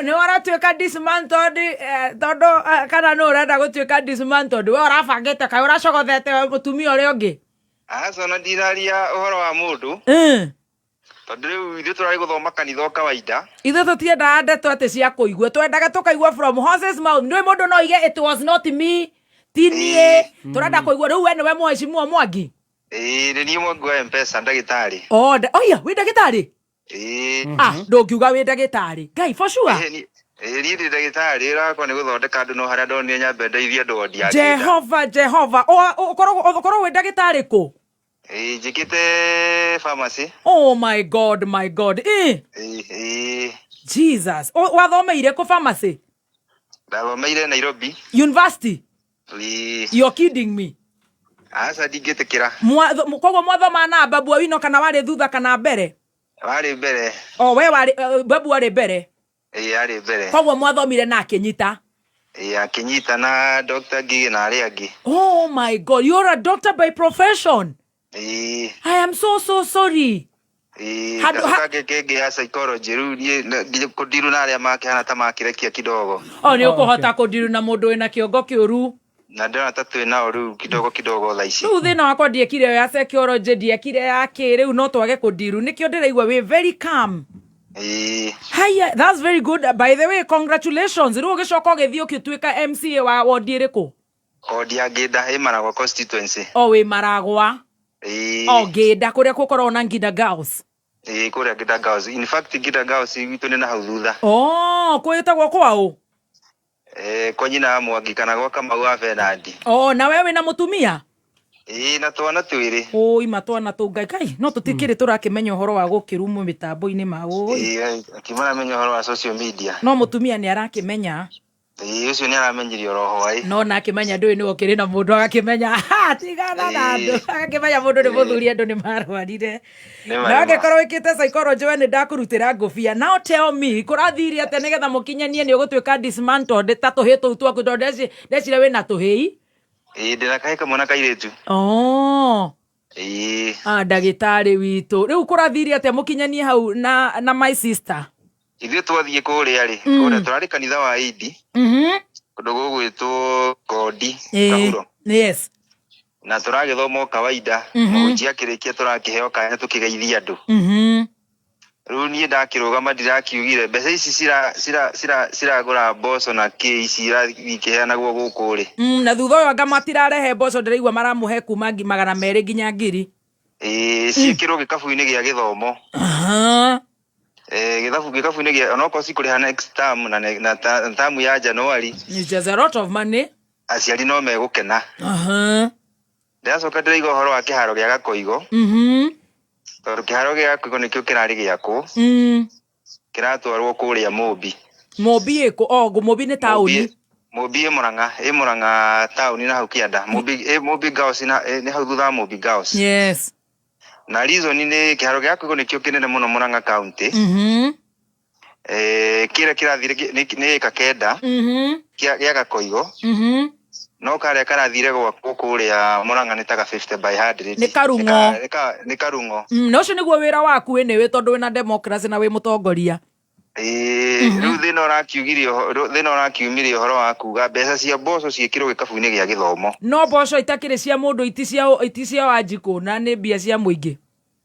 Nĩ ũratuĩka dismantled tondũ kana nĩ ũrenda gũtuĩka dismantled we ũrabangĩte kaĩ ũracogothete mũtumia ũrĩa ũngĩ. Aca ona ndiraria ũhoro wa mũndũ. Tondũ rĩu ithuĩ tũrarĩ gũthoma kanitha o kawaida. Ithuĩ tũtiendaga ndeto atĩ cia kũigua, twendaga tũkaigua from horses mouth. Nĩ mũndũ no oige it was not me, ti niĩ. Tũrenda kũigua rĩu we nĩwe mheshimiwa Mwangi. Ĩĩ nĩ niĩ Mwangi wa M-Pesa ndagĩtarĩ. Oh, oya wĩ ndagĩtarĩ? Ĩĩ. Ah, ndũngiuga wĩ ndagĩtarĩ. Ngai, for sure. Ĩĩ niĩ ndĩ ndagĩtarĩ, wĩra wakwa nĩ gũthondeka andũ no harĩa ndonire nyambe ndeithie andũ wondi ya Ngĩnda. Jehova, Jehova. Ũkoragwo wĩ ndagĩtarĩ kũ? Ĩĩ njĩkĩte pharmacy. Oh my God, my God. Ĩĩ. Ĩĩ. Jesus. Wathomeire kũ pharmacy? Ndathomeire Nairobi. University? Ĩĩ. You're kidding me. Aca ndingĩtĩkĩra. Koguo mwathoma na Babu Owino kana warĩ thutha kana mbere? Warĩ mbere. Oh, we warĩ Babu warĩ mbere. Ĩĩ arĩ mbere. Koguo mwathomire na akĩnyita. Ĩĩ akĩnyita na Dr. Ngigĩ na arĩa angĩ. Oh my God, you're a doctor by profession. Ĩĩ. I am so so sorry. Ĩĩ ngacoka ngĩngĩ ya psychology rĩu niĩ kũndiru na arĩa makĩhana ta makĩrekia kidogo. Oh, nĩ ũkũhota kũndiru na mũndũ wĩna kĩongo kĩũru. Na ndĩrona ta twĩ nao rĩu kidogo kidogo thaa ici. Rĩu thĩna wakwa ndiekire ya security, ndiekire ya kĩ, rĩu no twage kũndiru, nĩkĩo ndĩraigua wĩ very calm. Ĩĩ. Haya, that's very good. By the way, congratulations. Rĩu ũgĩcoka ũgĩthiĩ ũgĩtuĩka MCA wa wondi ĩrĩkũ? Wodi ya Ngĩnda ĩ Maragwa constituency. O wĩ Maragwa? Ĩĩ. O Ngĩnda kũrĩa gũkoragwo na Nginda Girls? Ĩĩ, kũrĩa Ngĩnda Girls. In fact, Ngĩnda Girls gwitũ nĩ na hau thutha. Oh, kwĩtagwo kwaũ? Eh, kwa nyina wa Mwangi kana gwa Kamau wa Fenandi. Oh, na we wĩna mũtumia? Ĩĩ, na twana twĩrĩ. Ũi, matwana tũu, Ngai kai, no tũtikĩrĩ tũrakĩmenya ũhoro wa gũkĩrumwo mĩtambo-inĩ ma ũi. Ĩĩ, akĩmaramenya ũhoro wa social media. No mũtumia nĩ arakĩmenya. Ĩĩ, ũcio nĩ aramenyirio oro hwaĩ. No na akĩmenya ndũĩ nĩwe ũkĩrĩ na mũndũ, agakĩmenya, ha, tigana na andũ, agakĩmenya mũndũ nĩ mũthuri, andũ nĩ marwarire. Nĩ ma, Na nĩ ma. angĩkorwo wĩkĩte psychology, we nĩ ndakũrutĩra ngũbia. Now tell me, kũrathire atĩa nĩgetha mũkinyanie nĩ ũgũtuĩka dismantled ta tũhĩ tũu twaku, tondũ ndeciria wĩna tũhĩi? Ĩĩ, ndĩna kahĩ kamwe na kairĩtu. Oh. Ĩĩ. Ah, ndagĩtarĩ witũ, rĩu kũrathire atĩa mũkinyanie hau na my sister? Ithuĩ twathiĩ kũrĩa rĩ, kũrĩa tũrarĩ kanitha wa Idi, kũndũ gũgwĩtwo Ngondi, Kahuro. Na tũragĩthoma o kawaida, mũhunjia akĩrĩkia tũrakĩheo kanya tũkĩgeithia andũ. Rĩu niĩ ndakĩrũgama ndirakiugire mbeca ici ciragũra mboco na kĩ ici irathiĩ ikĩheanagwo gũkũ rĩ. Na thutha ũyũ anga matirarehe mboco, ndĩraigua maramũhe kuma 200 nginya 1000. Ĩĩ, ciĩkĩrwo gĩkabu-inĩ gĩa gĩthomo. Gĩkabu-inĩ gĩa, onokorwo cikũrĩha next term na term ya January. It's just a lot of money. Aciari no megũkena. Ndĩracoka ndĩraiga ũhoro wa kĩharo gĩa Gakoigo. Tondũ kĩharo gĩa Gakoigo nĩkĩo kĩrarĩ gĩakwo. Kĩratwarwo kũrĩa Mũmbi. Mũmbi ĩkũ? Oh, Mũmbi nĩ taũni. Mũmbi ĩ Mũrang'a, ĩ Mũrang'a taũni na hau kĩanda. Mũmbi, ĩ Mũmbi Girls na, ĩ, nĩ hau thutha wa Mũmbi Girls. Na reason nĩ kĩharo gĩa Gakoigo nĩkĩo kĩnene mũno Mũrang'a county. Kĩrĩa kĩrathire nĩ ĩka 9. Gĩa Gakoigo. No karĩa karathire gwakwo kũrĩa Mũrang'a nĩ taga 50 by 100. Nĩ karung'o. Nĩ karung'o. Na ũcio nĩguo wĩra waku anyway, tondũ wĩna democracy na wĩ mũtongoria. Ĩĩ, rĩu thĩna ũrakiugire ũhoro, rĩu thĩna ũrakiumire ũhoro wa kuga mbeca cia mboco ciĩkĩrwo gĩkabu-inĩ gĩa gĩthomo. No mboco itakĩrĩ cia mũndũ, iti cia Wanjikũ, na nĩ mbia cia mũingĩ.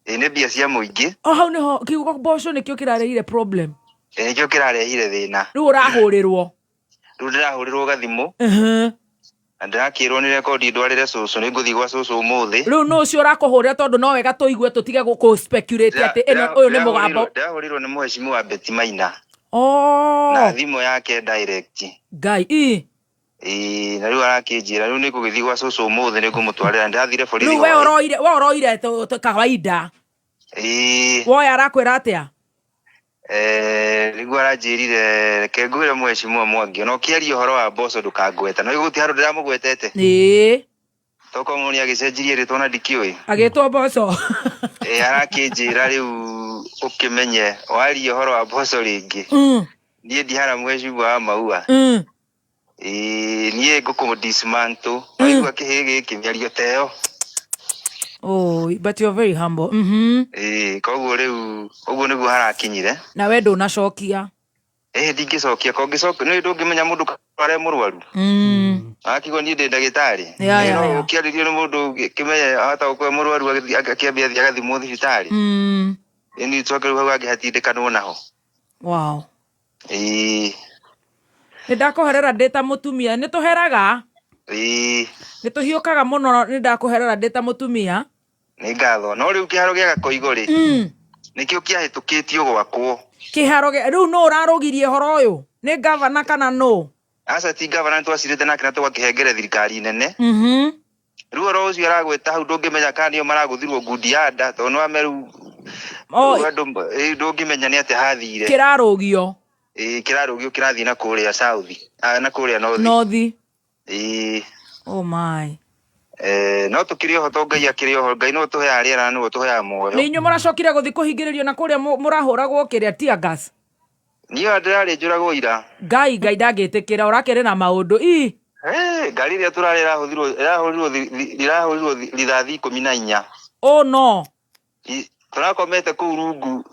Ĩĩ, nĩ mbia cia mũingĩ. O hau nĩho kiugo mboco nĩkĩo kĩrarehire problem. Ĩĩ, nĩkĩo kĩrarehire thĩna. Rĩu ũrahũrĩrwo. Rĩu ndĩrahũrĩrwo gathimũ. Na ndĩrakĩrwo nĩ rekondi ndwarĩre cũcũ, nĩ ngũthiĩ gwa cũcũ ũmũthĩ. Rĩu nũ ũcio ũrakũhũrĩra, tondũ no wega tũigue tũtige kũ speculate atĩ ĩno, ũyũ nĩ mũgambo. Ndĩrahũrĩrwo nĩ mheshimiwa Betty Maina. Oh. Na thimũ yake direct. Ngai, ĩ. Ĩĩ, na rĩu arakĩnjĩra, rĩu nĩ ngũgĩthiĩ gwa cũcũ ũmũthĩ, nĩ ngũmũtwarĩra, ndĩrathire borithi Rĩu we hwaĩ. ũroire, we ũroire kawaida. Ĩĩ. Woya arakwĩra atĩa? Nĩguo aranjĩrire, reke ngwĩre mheshimiwa Mwangi, ona ũkĩaria ũhoro wa mboco ndũkangweta. No gũtirĩ handũ ndĩramũgwetete. Ĩĩ. Tokorwo mũndũ nĩagĩcenjirie rĩtwa na ndikĩũĩ. Agĩtwo mboco. Ĩĩ, arakĩnjĩra rĩu ũkĩmenye, waria ũhoro wa mboco rĩngĩ. Niĩ ndihara mheshimiwa wa Maua. Ĩĩ, niĩ ngũkũ dismantle. Waigua kĩhĩ gĩkĩ, mĩario ta ĩyo. Oh, but you're very humble. Ĩĩ, koguo rĩu ũguo nĩguo harakinyire. Na we ndũnacokia. Ĩĩ, ndingĩcokia, ko ngĩcokia, nĩ ndũngĩmenya mũndũ arĩa mũrwaru. Akigwo niĩ ndĩ ndagĩtarĩ. No ũkĩarĩrio nĩ mũndũ kĩmenye ahota gũkorwo mũrwaru akĩambia athiĩ agathimwo thibitarĩ. Ĩĩ, niĩ njoke rĩu hau angĩhatindĩkanwo naho. Wow. Ĩĩ. Nĩ ndakũherera ndĩ ta mũtumia, nĩ tũheraga. Ĩĩ. Nĩ tũhiũkaga mũno, nĩ ndakũherera ndĩ ta mũtumia. Nĩ ngatho. No rĩu kĩharo gĩa Gakoigo rĩ, nĩkĩo kĩahĩtũkĩtio gwakwo. Kĩharo gĩa, rĩu nũ ũrarũgirie ũhoro ũyũ? Nĩ gavana kana nũ? Aca, ti gavana, nĩ twacirĩte nake na tũgakĩhengere thirikari nene. Rĩu ũhoro ũcio aragwĩta hau ndũngĩmenya kana nĩo maragũthirwo ngundi ya nda, tondũ nĩ wame rĩu, rĩu andũ, ndũngĩmenya nĩ atĩa hathire. Kĩrarũgio. Ĩĩ, kĩrarũgio kĩrathiĩ na kũrĩa south, na kũrĩa north. North. Ĩĩ. Oh my. No tũkĩrĩ oho, to Ngai akĩrĩ oho, Ngai no ũtũheaga rĩera na nĩwe ũtũheaga muoyo. Nĩ inyuĩ mũracokire gũthiĩ kũhingĩrĩrio na kũrĩa mũrahũragwo kĩrĩa tear gas? Niĩ ona ndĩrarĩ njũragwo ira. Ngai, Ngai ndangĩtĩkĩra, ũrakĩrĩ na maũndũ. Ii. Ngari ĩrĩa tũrarĩ ĩrahũrirwo rithathi 14. Oh no. Tũrakomete kũu rungu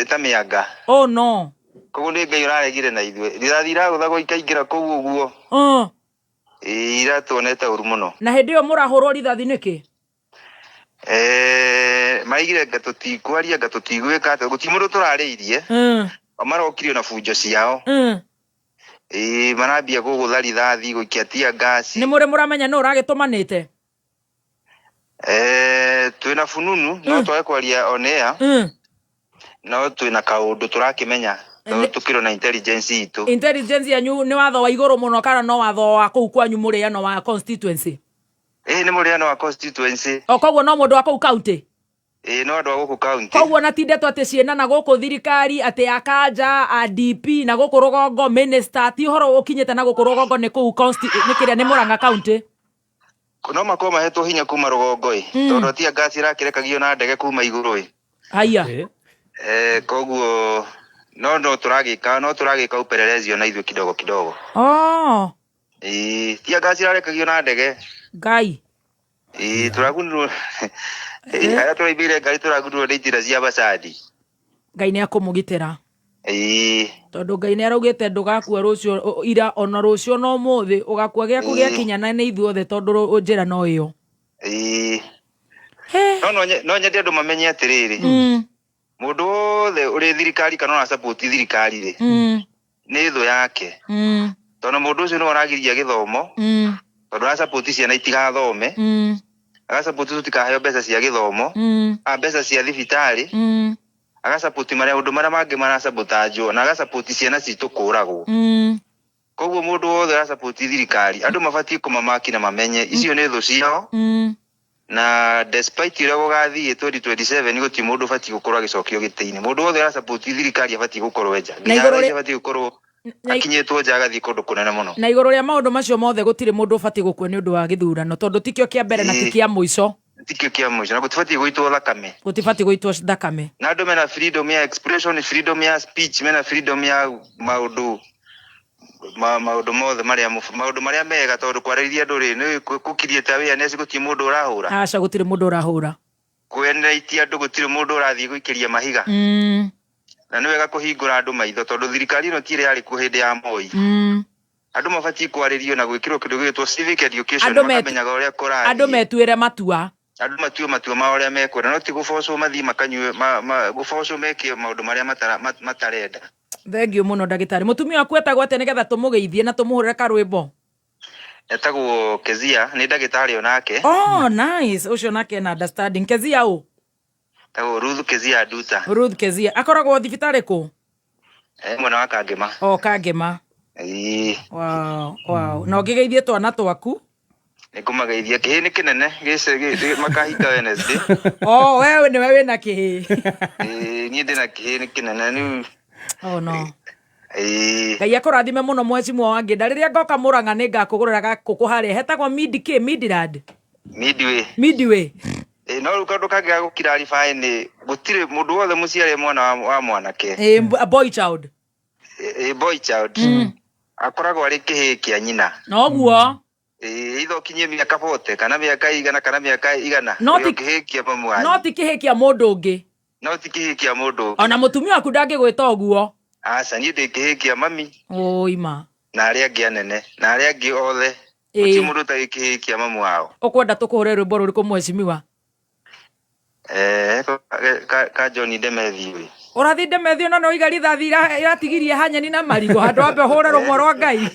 ta mĩanga. Oh no. Koguo nĩ Ngai ũraregire na ithuĩ. Rithathi iragũthagwo ikaingĩra kũu ũguo. Ĩĩ, ira tuonete ũru mũno. Na hĩndĩ ĩyo mũrahũrwo rithathi nĩkĩ? Maraigire nga tũtikwaria, nga tũtigwĩka atĩa, gũtirĩ mũndũ tũrarĩirie. O marokire na bunjo ciao. Ĩĩ, marambia gũgũtha rithathi, gũikia tear gas. Nĩ mũrĩ mũramenya nũ ũragĩtũmanĩte? Twĩna fununu, no twage kwaria on air. No twĩna kaũndũ tũrakĩmenya tondũ tũkĩrĩ na intelligence itũ. Intelligence yanyu nĩ watho wa igũrũ mũno kana no watho wa kũu kwanyu mũrĩano wa constituency? Ĩĩ, nĩ mũrĩano wa constituency. O koguo no mũndũ wa kũu county? Ĩĩ, no andũ a gũkũ county. Koguo na ti ndeto atĩ ciĩna na gũkũ thirikari atĩ ya kanja a DP na gũkũ rũgongo minister, ti ũhoro ũkinyĩte na gũkũ rũgongo, nĩ kũu nĩ kĩrĩa nĩ Murang'a county. No makorwo mahetwo hinya kuma rũgongo ĩ, tondũ tear gas ĩrakĩrekagio na ndege kuma igũrũ ĩ. Haya. Koguo no tũragĩka, no tũragĩka upelelezi ona ithuĩ kidogo kidogo. Ĩĩ, tear gas ĩrarekagio na ndege. Ngai. Ĩĩ, tũragunirwo. Ĩĩ, arĩa tũraimĩire ngari tũragunirwo nĩ itina cia macani. Ngai nĩ akũmũgitĩra. Ĩĩ. Tondũ Ngai nĩ araugĩte ndũgakua rũciũ ira ona rũciũ na ũmũthĩ, ũgakua gĩaku gĩakinya na nĩ ithuothe tondũ njĩra no ĩyo. Ĩĩ. No, no nyende andũ mamenye atĩrĩrĩ. Mũndũ wothe ũrĩ thirikari kana ũra support thirikari rĩ, nĩ thũ yake. Tondũ mũndũ ũcio nĩwe ũragiria gĩthomo, tondũ ara support ciana itigathome, aga support tũtikaheo mbeca cia gĩthomo, mbeca cia thibitarĩ, aga support marĩa ũndũ marĩa mangĩ marasabotajwo, na aga support ciana citũ kũragwo. Koguo mũndũ wothe ũra support thirikari, andũ mabatiĩ kũmamaki na mamenye icio nĩ thũ ciao. Na despite ũrĩa gũgathiĩ 2027 gũtirĩ mũndũ ũbatiĩ gũkorwo agĩcokio gĩtĩ-inĩ. Mũndũ wothe ũra support thirikari abatiĩ gũkorwo nja. Na Nginya igũrũ thaa ici rĩa abatiĩ gũkorwo akinyĩtwo nja agathiĩ kũndũ kũnene mũno. Na igũrũ rĩa maũndũ macio mothe gũtirĩ mũndũ ũbatiĩ gũkua nĩ ũndũ wa gĩthurano tondũ tikĩo kĩa mbere na ti kĩa mũico. Tikĩo kĩa mũico na gũtibatiĩ gũitwo thakame. Gũtibatiĩ gũitwo thakame. Na andũ mena freedom ya expression, freedom ya speech, mena freedom ya maũndũ maũndũ mothe marĩa maũndũ marĩa mega tondũ kwarĩria andũ rĩ, nĩ gũkirie awareness gũtirĩ mũndũ ũrahũra. Aca, gũtirĩ mũndũ ũrahũra. Kwenaitia andũ gũtirĩ mũndũ ũrathiĩ gũikĩria mahiga. Na nĩ wega kũhingũra andũ maitho tondũ thirikari ĩno ti ĩrĩa yarĩ kuo hĩndĩ ya Moi. Andũ mabatiĩ kwarĩrio na gwĩkĩrwo kĩndũ gĩgwĩtwo civic education, makamenyaga ũrĩa kũrathiĩ. Andũ metuĩre matua. Andũ matue matua ma ũrĩa mekwenda, no ti gũbocwo mathiĩ makanyue, gũbocwo meke maũndũ marĩa matarenda. Thank you mũno ndagĩtarĩ. Mũtumia waku etagwo atĩa nĩgetha tũmũgeithie na tũmũhũrĩre karwĩmbo? Etagwo Kezia, nĩ ndagĩtarĩ onake. Oh, nice. Ũcio nake ena understanding. Kezia ũ? Etagwo Ruth Kezia Nduta. Ruth Kezia. Akoragwo thibitarĩ kũ? Mwena wa Kangema. O Kangema. Ĩĩ. Wow. Na ũngĩgeithie twana twaku? Nĩngũmageithia. Kĩhĩ nĩ kĩnene, makahinga Wednesday. Oh, wewe nĩwe wĩna kĩhĩ. Ĩĩ, niĩ ndĩna kĩhĩ nĩ kĩnene rĩu. Oh no. Ĩĩ. Ngai akũrathime mũno mheshimiwa wa Ngĩnda. Rĩrĩa ngoka Mũrang'a nĩ ngakũgũrĩra gakũkũ harĩa hetagwo Mid K, Midland. Midway. Midway. Ĩĩ, no rĩu kaũndũ kangĩ ga gũkirarify nĩ gũtirĩ mũndũ wothe mũciare mwana wa mwanake. Ĩĩ, a boy child. Ĩĩ, boy child. Akoragwo arĩ kĩhĩ kĩa nyina. Noguo. Ĩĩ, either ũkinyie mĩaka 40 kana mĩaka igana kana mĩaka igana. No Ũrĩ ti o kĩhĩ kĩa mamu wanyu. No ti kĩhĩ kĩa mũndũ ũngĩ. No ti kĩhĩ kĩa mũndũ ũngĩ. Ona mũtumia waku ndangĩgwĩta ũguo. Aca, niĩ ndĩ kĩhĩ kĩa mami. Ũi ma. Na arĩa angĩ anene, na arĩa angĩ othe. Gũtirĩ mũndũ ũtarĩ kĩhĩ kĩa mamu wao. Ũkwenda tũkũhũre rwĩmbo rũrĩkũ mheshimiwa? Ka John Ndemethi ĩ. Ũrathiĩ Ndemethi ona no iga rithathi iratigirie hanyeni na marigũ handũ wambe ũhũre rũmwe rwa Ngai.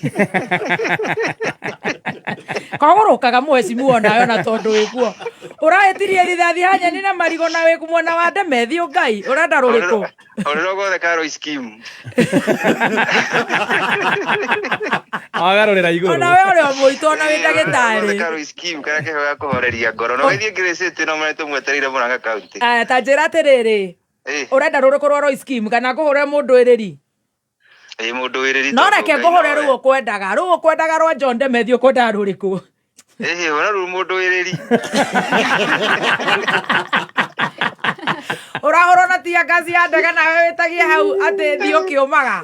Kogũrũkaga mheshimiwa onawe ona tondũ wĩkuo. Ũrahĩtirie rithathi hanyeni na marigũ na wĩ mwena wa Ndemethi Ngai, ũrenda rũrĩkũ? Ũrĩro gothe ka Royce Kim. Agarũrĩra igũrũ. Ona we ũrĩ o mũitũ ona wĩ ndagĩtarĩ. Gothe ka Royce Kim karĩa keho ga kũhoreria ngoro. No gĩthiĩ ngĩrĩcĩte no mene tũmwetereire Murang'a County. Aya, ta njĩra atĩrĩrĩ. Ũrenda rũrĩkũ rwa Royce Kim kana ngũhũre mũndũ ĩrĩri? Ĩĩ, mũndũ wĩrĩri No tondũ reke Ngai ngũhũre nowe. rũu ũkwendaga. Rũu ũkwendaga rwa John Ndemethi ũkwendaga rũrĩkũ? Ĩhĩ, hũra rũu mũndũ wĩrĩri. Ũrahũrwo na tia ngaci ya ndege nawe wĩtagie hau atĩ thiĩ ũkĩũmaga.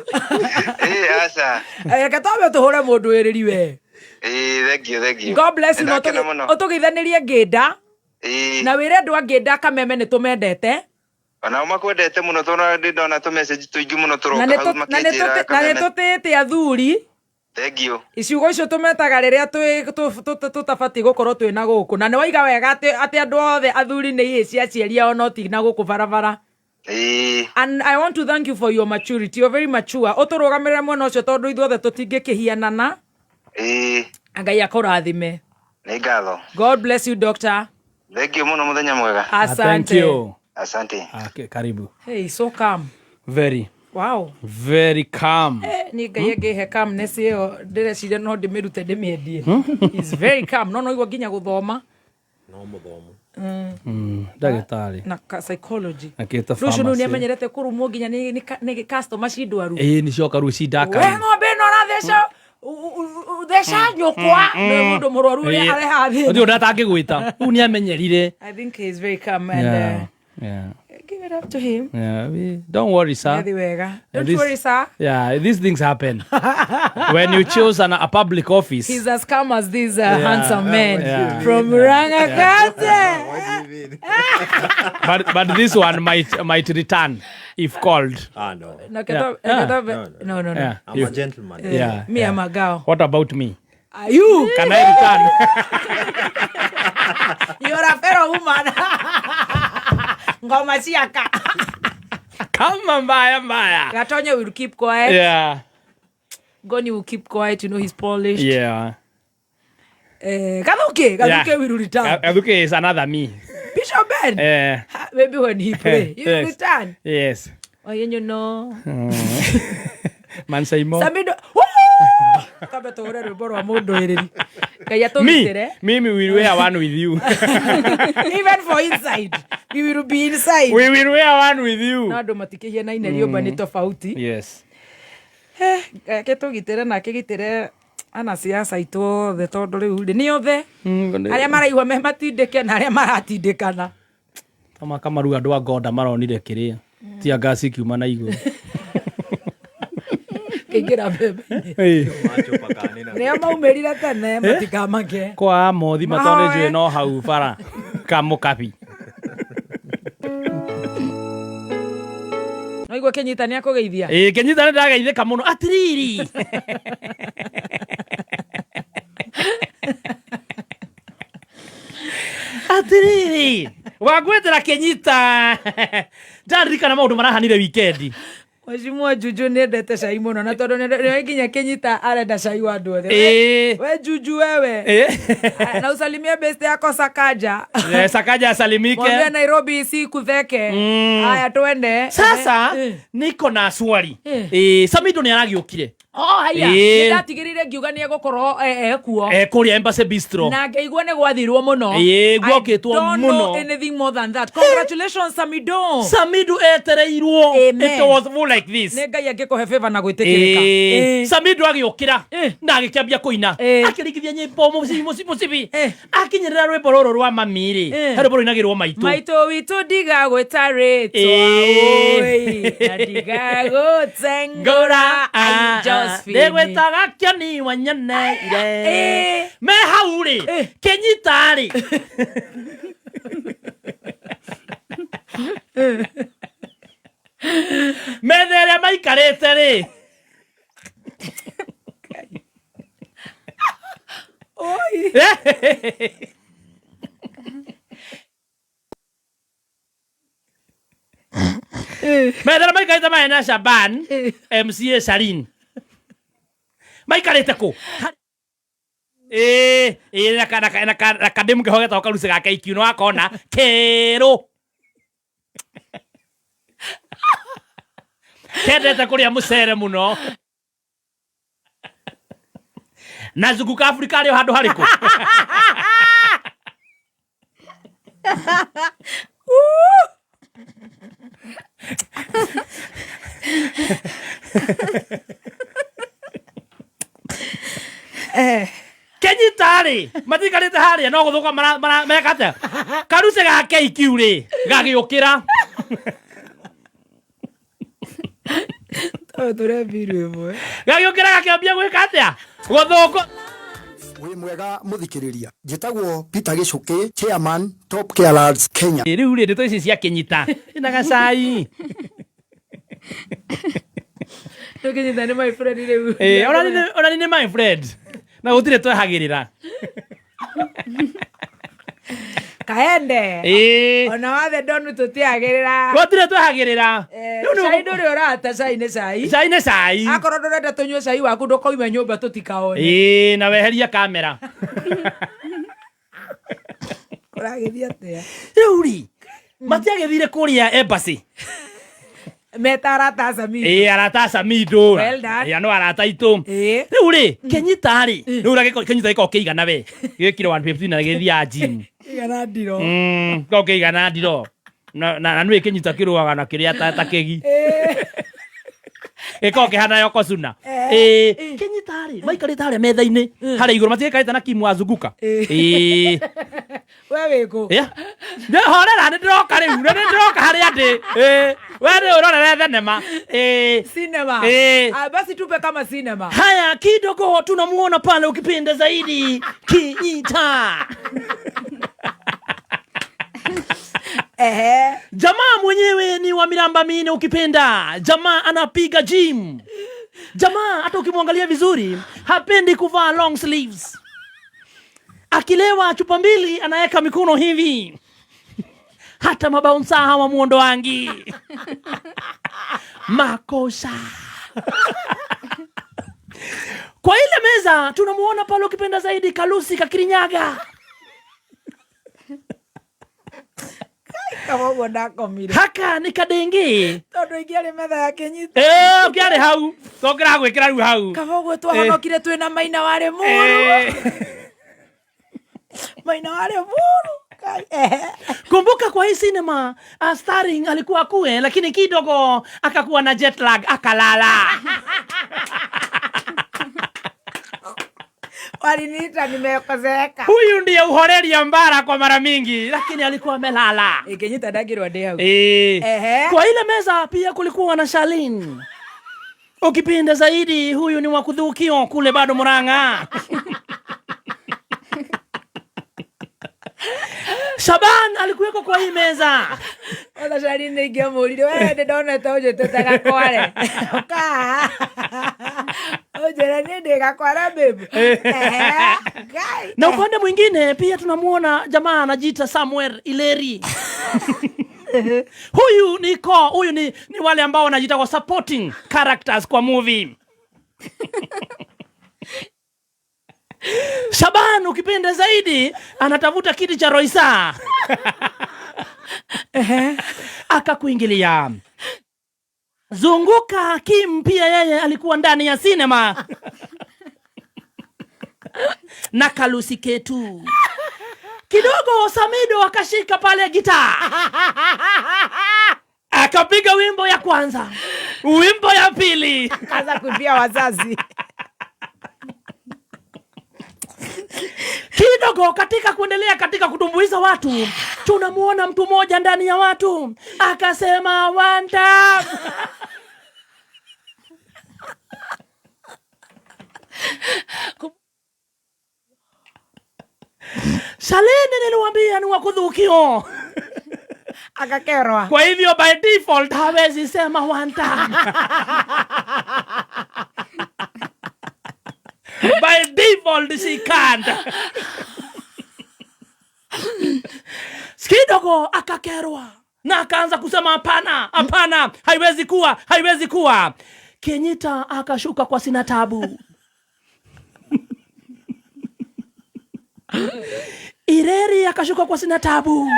Ĩĩ, aca. Reke twambe tũhũre mũndũ wĩrĩri we. Ĩĩ, thank you, thank you. God bless you na Nĩndakena mũno. ũtũgeithanĩrie ngĩnda. Ĩĩ. Na wĩre andũ a ngĩnda kameme nĩ tũmendete. Onao makwendete mũno tondũ ndĩ ndona tũ message tũingĩ mũno Na tũroka nĩ hau na nĩ makĩnjĩra na nĩ kameme. tũtĩĩte athuri. Thank you. Ciugo icio tũmetaga rĩrĩa tũtabatiĩ gũkorwo twĩ na gũkũ, na nĩ waiga wega atĩ andũ othe athuri nĩ ihĩ cia aciari ao, no ti na gũkũ barabara. And I want to thank you for your maturity. You're very mature. Ũtũrũgamĩrĩre mwena ũcio tondũ ithuothe tũtingĩkĩhianana. Ngai akũrathime. Nĩ ngatho. God bless you, doctor. Thank you mũno, mũthenya mwega. Asante. Thank you. Asante. Okay, karibu. Hey, so calm. Very. Wow. Very calm. Niĩ Ngai angĩhe calmness ĩyo, ndĩreciria no ndĩmĩrute ndĩmĩendie. He's very calm. No igua nginya gũthoma. No mũthomu. Ndagĩtarĩ. Na psychology. Akĩta Rũciũ nĩ pharmacy. amenyerete kũrumwo nginya nĩ customer ci ndwaru. Ĩĩ, nĩ coka rĩu We cindaka. ng'ombe ĩno ũratheca theca nyũkwa, nĩ mũndũ mũrwaru ũrĩa arehaga Gũtirĩ thĩna. ũndũ atangĩgwĩta. Rĩu nĩ amenyerire. I think he is very calm and give it up to him. Yeah, don't worry, sir. Nĩathi wega. Don't worry, sir. Yeah, these things happen. When you choose a public office. He's as calm as this handsome man from Murang'a County. What do you mean? But this one might return if called. Ah, no. No, Yeah. no, no, no. Yeah. I'm a gentleman. Yeah. Me, I'm a girl. What about me? Are you? Can I return? You're a fellow woman. Ngoma ciaka. Kama mbaya mbaya. Gatonya will keep quiet. Yeah. Goni will keep quiet. You know he's polished. Yeah. Gathuke, Gathuke will return. Gathuke is another me. Bishop Ben. Ha, maybe when he pray, you will return. Yes. Oh, you know. Man say more. Samido. Woo! Kambe tũhũre rwĩmbo rwa mũndũ ĩrĩri. Ngai atũgitĩre. Me, me will wear one with you. Even for inside. We will be inside. We will wear one with you. No andũ matikĩhianaine, rĩũmba nĩ tofauti. Yes. Ngai akĩtũgitĩre na akĩgitĩre anasiasa aitũ othe, tondũ rĩu rĩ nĩ othe arĩa maraigua me matindĩke na arĩa maratindĩkana. Tama kamaru andũ a Gonda maronire kĩrĩa tia ngasi ikiuma na igũrũ. Kĩingĩra mbembe-inĩ. Nĩo maumĩrire tene matikamake. Kwa mothi Mahoe. matondũ no hau bara kamũkabi. No igua Kĩnyita nĩ akũgeithia. Ĩĩ, Kĩnyita nĩ ndageithĩka mũno atiriri. Atiriri wangwĩtĩra Kĩnyita, ndaririkana maũndũ marahanire wikendi. Mheshimiwa Juju nĩ endete cai mũno, na tondũ nĩ nginya Kĩnyita arenda cai wa andũ othe. We Juju wewe. Na usalimie beste yako Sakaja. Sakaja asalimike. Mwambie Nairobi si kutheke. Haya, twende. Sasa niko na swali. Samido nĩ aragiũkire. Oh, haya. Ĩĩ. Nĩndatigĩrĩire ngiuga nĩ egũkorwo ekuo. Kũrĩa Embassy Bistro. Na ngĩigua nĩ gwathirwo mũno. Ĩĩ, gwokĩtwo I don't know mũno. anything more than that. Congratulations, Samido. Samido etereirwo. Amen. It was full like this. Nĩ Ngai angĩkũhe favor na gwĩtĩkĩrĩka. Samido agĩũkĩra na agĩkĩambia kũina, akĩringithia nyĩmbo mũcibi mũcibi mũcibi, akinyĩrĩra rwĩmbo rũrũ rwa mami rĩ, he rwĩmbo rũinagĩrwo maitũ. Maitũ witũ ndigagwĩta rĩtwa, oi, na ndigagũtengũra. Ai, Josephine. Ndĩgwĩtaga kĩoni wanyoneire me hau rĩ, kĩnyita rĩ, metha ĩrĩa maikarĩte rĩ. Oi. Metha ĩrĩa maikarĩte marĩ na Shaban MCA Sharin maikarĩte kũ? Ĩĩ, ĩĩ, na kademu keho getagwo karuci ga KQ, nĩ wakona kĩrũ kendete kũrĩa mũcere mũno na zunguka Afrika arĩ o handũ harĩkũ. Kenyita rĩ, matikarĩte harĩa no gũthũka meka atĩa, karuce ga KQ rĩ gagĩũkĩra. Tondũ tũrembirwo ĩmwe. Gagĩũkĩra gakĩambia gwĩka atĩa, gũthũkũ. Wĩ mwega mũthikĩrĩria, njĩtagwo Peter Gĩcũkĩ, chairman Top Carers Kenya. Rĩu rĩ, ndeto ici cia Kĩnyita ina gacai. Tũkĩnyita nĩ my friend rĩu. Eh, ona ni my friend na gũtirĩ twehagĩrĩra. Kaende. Ĩĩ. Ona wathe ndonu tũtiagĩrĩra. Gũtirĩ twehagĩrĩra. Eh, Rĩu nĩ cai ndũrĩ ũrata, cai nĩ cai. Cai nĩ cai. Akorwo ndũrenda tũnyue cai waku ndũkoime nyũmba tũtikaone. Ĩĩ, na weherie kamera. Kũragĩthiĩ atĩa? Rĩu rĩ, matiagĩthire kũrĩa embassy. Meta arata a Samido. Ĩĩ, arata a Samido. Well done. Ĩĩ, no arata aitũ. Ĩĩ. Rĩu rĩ, Kenyita rĩ, rĩu ũrĩa Kenyita gĩkoragwo kĩigana we. Gĩkiro 150 na gĩthiaga gym. Kĩigana ndiro. Gĩkoragwo kĩigana ndiro. Na nĩ kĩnyita kĩrũaga na kĩrĩa ta kĩgi. Gĩkoragwo kĩhana Yokozuna. Ĩĩ, Kenyita rĩ, maikarĩte harĩa metha-inĩ, harĩa igũrũ matigĩikarĩte na Kim wazunguka. Ĩĩ. We wĩkũ? Yeah. Nĩ horera nĩ ndĩroka rĩu, nĩ ndĩroka harĩa ndĩ. Ĩĩ, we nĩ ũrorere thenema. Ĩĩ. Cinema. Ĩĩ. Ah, basi tupe kama cinema. Haya, kidogo tunamuona pale ukipenda zaidi Kinyita. Ehe. Jamaa mwenyewe ni wa miramba mine ukipenda. Jamaa anapiga gym. Jamaa hata ukimwangalia vizuri hapendi kuvaa long sleeves. Akilewa chupa mbili anaweka mikono hivi. Hata mabaunsa hawamuondoangi. Makosa. Kwa ile meza tunamuona pale ukipenda zaidi Kalusi Kakirinyaga. Kama ũguo ndakomire. Haka ni kadengi. Tondũ ingĩarĩ metha ya Kenyita. Eh, ũkĩarĩ hau. Tũngĩragwĩkĩra rĩu hau. Kaba ũguo twahonokire twĩna Maina warĩ mũru. Maina warĩ mũru. Kumbuka kwa hii cinema starring alikuwa kue, lakini kidogo akakuwa na jet lag akalala. Waliniita nimekozeeka. Huyu ndiye uhoreria mbara kwa mara mingi, lakini alikuwa amelala. Kenyita ndangĩrwo ndĩ hau. Eh. Kwa ile meza pia kulikuwa na Shalin. Ukipinda zaidi huyu ni wa kudhukio kule bado Murang'a. Shaban alikuweko kwa hii meza. Ona Shalin nĩ ingĩamũririe, we nĩ ndonete ũnjĩtĩte gakware. Ũka. Ũnjĩre niĩ ndĩ gakware babe. Ehe. Ngai. Na upande mwingine pia tunamuona jamaa anajiita Samuel Ileri. Huyu ni ko, huyu ni wale ambao wanajiita kwa supporting characters kwa movie. Shaban ukipenda zaidi anatafuta kiti cha Roisa. Akakuingilia. Zunguka Kim pia yeye alikuwa ndani ya cinema. Na Kalusi Ketu. Kidogo Samido akashika pale gitaa. Akapiga wimbo ya kwanza, wimbo ya pili. Akaanza kuimbia wazazi. Kidogo katika kuendelea katika kutumbuiza watu, tunamuona mtu mmoja ndani ya watu akasema one time. Shalini niliwaambia ni wakudhukio. Akakerwa. Kwa hivyo by default hawezi sema one time. By default she can't. Kidogo akakerwa na akaanza kusema hapana, hapana, haiwezi kuwa, haiwezi kuwa. Kenyita akashuka kwa sina tabu. Ireri akashuka kwa sina tabu.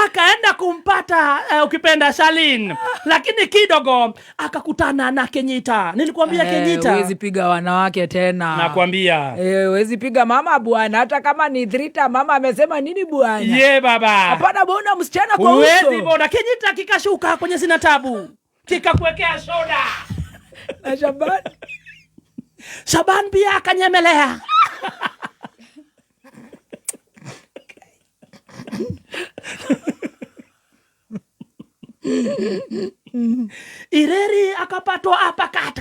Akaenda kumpata ukipenda Shalin, lakini kidogo akakutana na Kenyita. Nilikwambia Kenyita. Huwezi piga wanawake tena. Nakwambia. Huwezi piga mama bwana, hata kama ni thrita mama amesema nini bwana? Ye baba. Hapana bona msichana kwa uso. Huwezi bona. Kenyita kikashuka kwenye sina tabu. Kikakuwekea soda. Na Shaban. Shaban pia akanyemelea. Ireri akapatwa uppercut.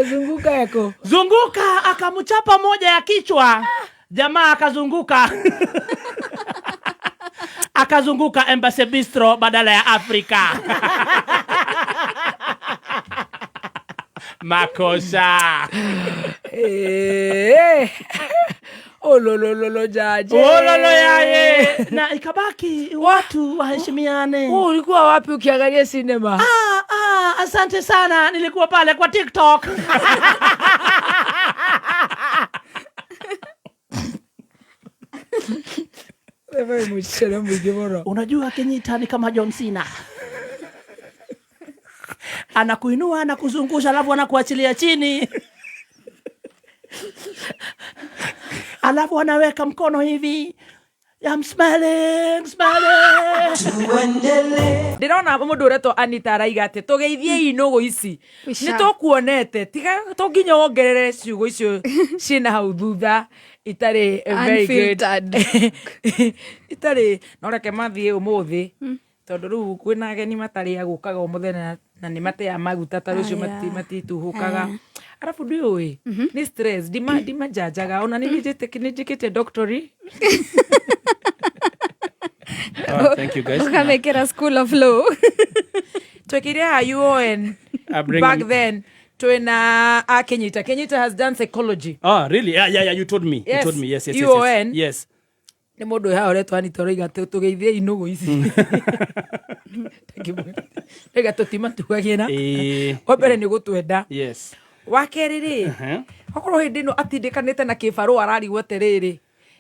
Zunguka yako. Zunguka akamchapa moja ya kichwa. Jamaa akazunguka. Akazunguka Embassy Bistro badala ya Afrika. Makosa. Eh. Ololololo jaje. Ololo yaye. Na ikabaki watu waheshimiane. Wewe ulikuwa wapi ukiangalia sinema? Asante sana, nilikuwa pale kwa TikTok. Wewe muchere mwingĩ mũno. Unajua Kenyita ni kama John Cena. Anakuinua, anakuzungusha, alafu anakuachilia chini. Alafu anaweka mkono hivi. I'm smiling, smiling. Ndĩrona mũndũ ũretwo Anita araiga atĩ tũgeithiei nũgũ ici. Wisha. Nĩ tũkuonete, tiga to nginya wongerere ciugo icio ciĩna hau thutha itarĩ very good. Unfiltered. Itarĩ no reke mathiĩ ũmũthĩ tondũ rĩu kwĩna ageni matarĩ agũkaga o mũthenya na nĩ mateaga maguta ta rũciũ. Aya. Matituhũkaga arabu ndiũĩ nĩ stress ndimanjanjaga ona nĩ njĩkĩte doctorate. Oh, thank you guys. Ukamekera school of law. Twekire ha UON back then twina a Kenyita. Kenyita has done psychology. Oh, really? Yeah, you told me. Yes. You told me. Yes. UON. Yes. Nĩ mũndũ haha ũretwo Anita ũroiga atĩ tũgeithie inũgũ ici. Rĩga tũtimatuagĩra. Wa mbere nĩ gũtwenda. Wa kerĩ rĩ, okorwo hĩndĩ ĩno atindĩkanĩte na kĩbarũa ararigwo atĩrĩrĩ,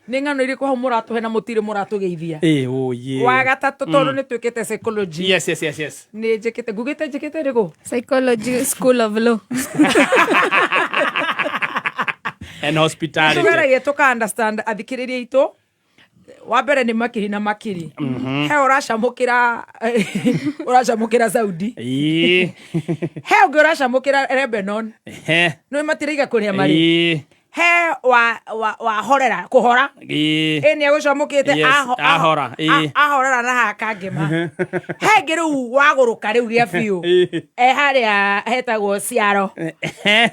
nĩ ng'ano irĩkũ hau mũratũhe na mũtirĩ mũratũgeithia. Oh, yeah. Wa gatatũ, tondũ nĩ twĩkĩte psychology. Yes. Nĩ njĩkĩte ngugĩte njĩkĩte rĩkũ? Psychology school of law. And hospitality. Tũgeragia tũka understand athikĩrĩria aitũ. Wa mbere nĩ makiri na makiri, he ũracamũkĩra Saudi, he ũngĩ ũracamũkĩra Lebanon, nĩ matiraiga kũrĩa marĩ, he wa horera kũhora, ĩ nĩ agũcamũkĩte. Yes, ahora, ahorera na haka ngĩma. He ngĩ rĩu wagũrũka rĩu gĩa biũ, e harĩa hetagwo ciaro. He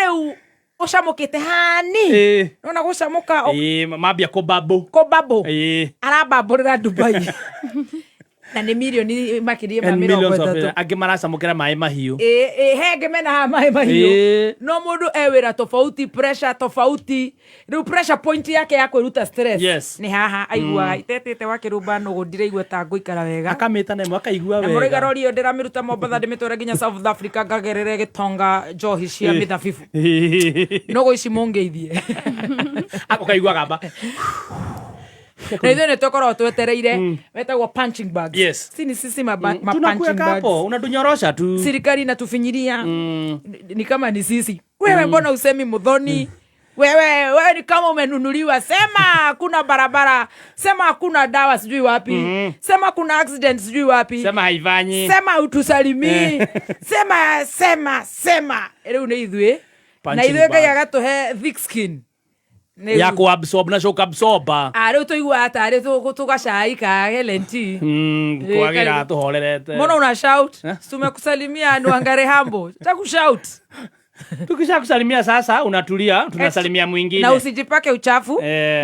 rĩu ũcamũkĩte hani nona gũcamũka Mambia kũbambo. Kũbambo, arabambũrĩra Dubai na nĩ mirioni makĩria ma And mĩrongo millions of ĩtatũ. Angĩ maracamũkĩra maĩ mahiũ. Ĩ he ngĩ mena haha maĩ mahiũ. No mũndũ e wĩra tofauti, pressure tofauti. Rĩu pressure point yake ya kwĩruta stress nĩ haha aiguaga itetĩte wakĩrũmba nũgũ, ndiraigua ta ngũikara wega. Akamĩta na ĩmwe akaigua Na mũraiga wega. rori ĩyo ndĩramĩruta Mombatha ndĩmĩtware nginya South Africa ngagerere gĩtonga njohi cia mĩthabibũ. Nũgũ ici mũngeithie. Ũkaigua gamba. Na ithuĩ nĩ tũkoragwo twetereire wetagwo punching bags. Si ni sisi ma punching Tunakuweka bags. hapo unatunyorosha tu. Serikali inatufinyiria ni kama ni sisi. Wewe mbona usemi Muthoni? Wewe ni kama umenunuliwa. Sema hakuna barabara, sema hakuna dawa sijui wapi, sema kuna accident sijui wapi, Sema haifanyi. sema utusalimii, sema sema sema. Rĩu nĩ ithuĩ na Punching ithuĩ Ngai bag. agatũhe thick skin. Ya kuabsorb na shock absorber. Rĩu tũiguaga tarĩ tũgacai ka L&T. Kwagĩra tũhorerete. Mbona una shout? Tumekusalimia nuangare hambo. Takushout. Tukisha kusalimia sasa unatulia, tunasalimia mwingine. Na usijipake uchafu.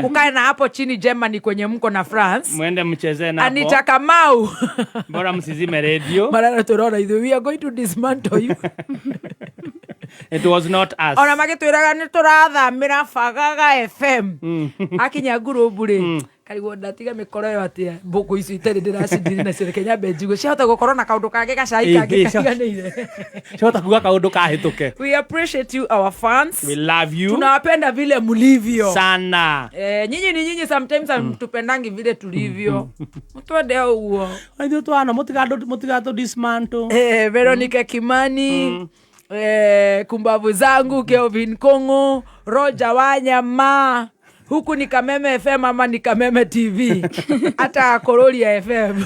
Ukae na hapo chini Germany kwenye mko na France. Mwende mchezee napo. Anita Kamau. Bora msizime radio. Marana turona ithuĩ we are going to dismantle you. It was not us. Ona magĩtwĩraga nĩ tũrathamĩra Bagaga FM. Akinya ngurubu rĩ, karigwo ndatiga mĩkoro ĩyo atĩa, mbũkũ icio itarĩ ndĩracindire nacio, reke nyambe njigue ciahota gũkorwo na kaũndũ kangĩ gacai kangĩ kaiganĩire. Ciahota kuga kaũndũ kahĩtũke. We appreciate you, our fans. We love you. Tunawapenda vile mlivyo. Sana. Nyinyi ni nyinyi, sometimes hamtupendangi vile tulivyo. Mtwende ũguo. Ithuĩ twana mũtigatũ dismantle. Veronica Kimani, kumbavu zangu Kelvin Kongo, Roger Wanyama. Huku ni Kameme FM ama ni Kameme TV, hata Kororia FM.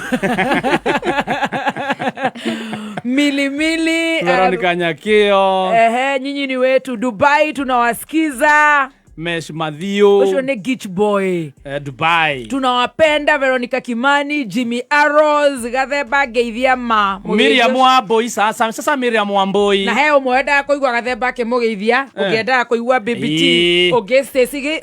Milimili Veronica Nyakio. Ehe, nyinyi ni wetu Dubai tunawasikiza. Mesh Mathiu. Ũcio nĩ Gitch Boy. Dubai. Tunawapenda Veronica Kimani, Jimmy Arrows, Gathemba ngeithia ma. Miriam Wambui sasa sasa Miriam Wambui. Na he ũmwe wendaga kũigua Gathemba akĩmũgeithia, ũngĩendaga kũigua Baby T, ũngĩ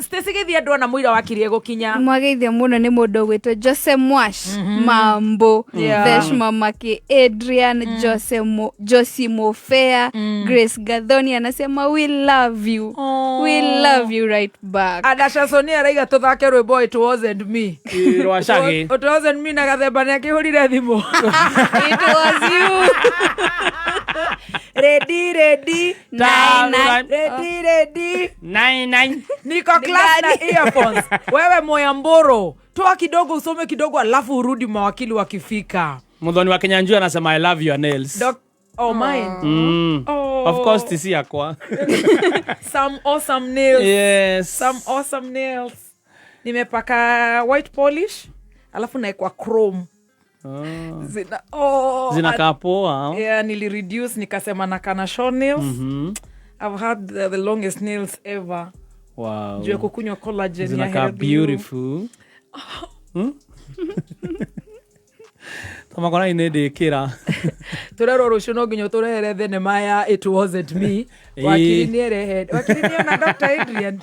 Stacy gĩthiĩ andũ ona mũira wakirie gũkinya. Mwageithio mũno nĩ mũndũ ũgwĩtwo Jose Mwash Mambo. Thesh Mamake Adrian. Jose Mo, Josi Mofea. Grace Gathoni anasema we love you. We love you right back. Adasha Sonia araiga tũthake rwĩmbo It Wasn't Me. Rwa Shaggy. It Wasn't Me na Gathemba nĩ akĩhũrire thimũ. It was you. Ready, ready. Nine, nine. Ready, ready. Nine, nine. Niko class na earphones. Wewe Moyamboro, toa kidogo usome kidogo alafu urudi mawakili wakifika. Muthoni wa Kenyanjui anasema I love your nails. Oh, mine. Oh. Of course tisi yakwa. Some awesome nails. Yes. Some awesome nails. Nimepaka white polish alafu naekwa chrome. Zina, oh, Zinakaa poa. Yeah, nilireduce nikasema nakana short nails. I've had the longest nails ever. Wow. Juu ya kukunywa collagen ya Zinakaa Healthy You. beautiful. Tamakona inä ndä kä ra. Tũrerwo rũciũ no nginya ũtũrehere thenema ya It Wasn't Me. Wakiri nĩerehe, wakiri nĩona Dr. Adrian.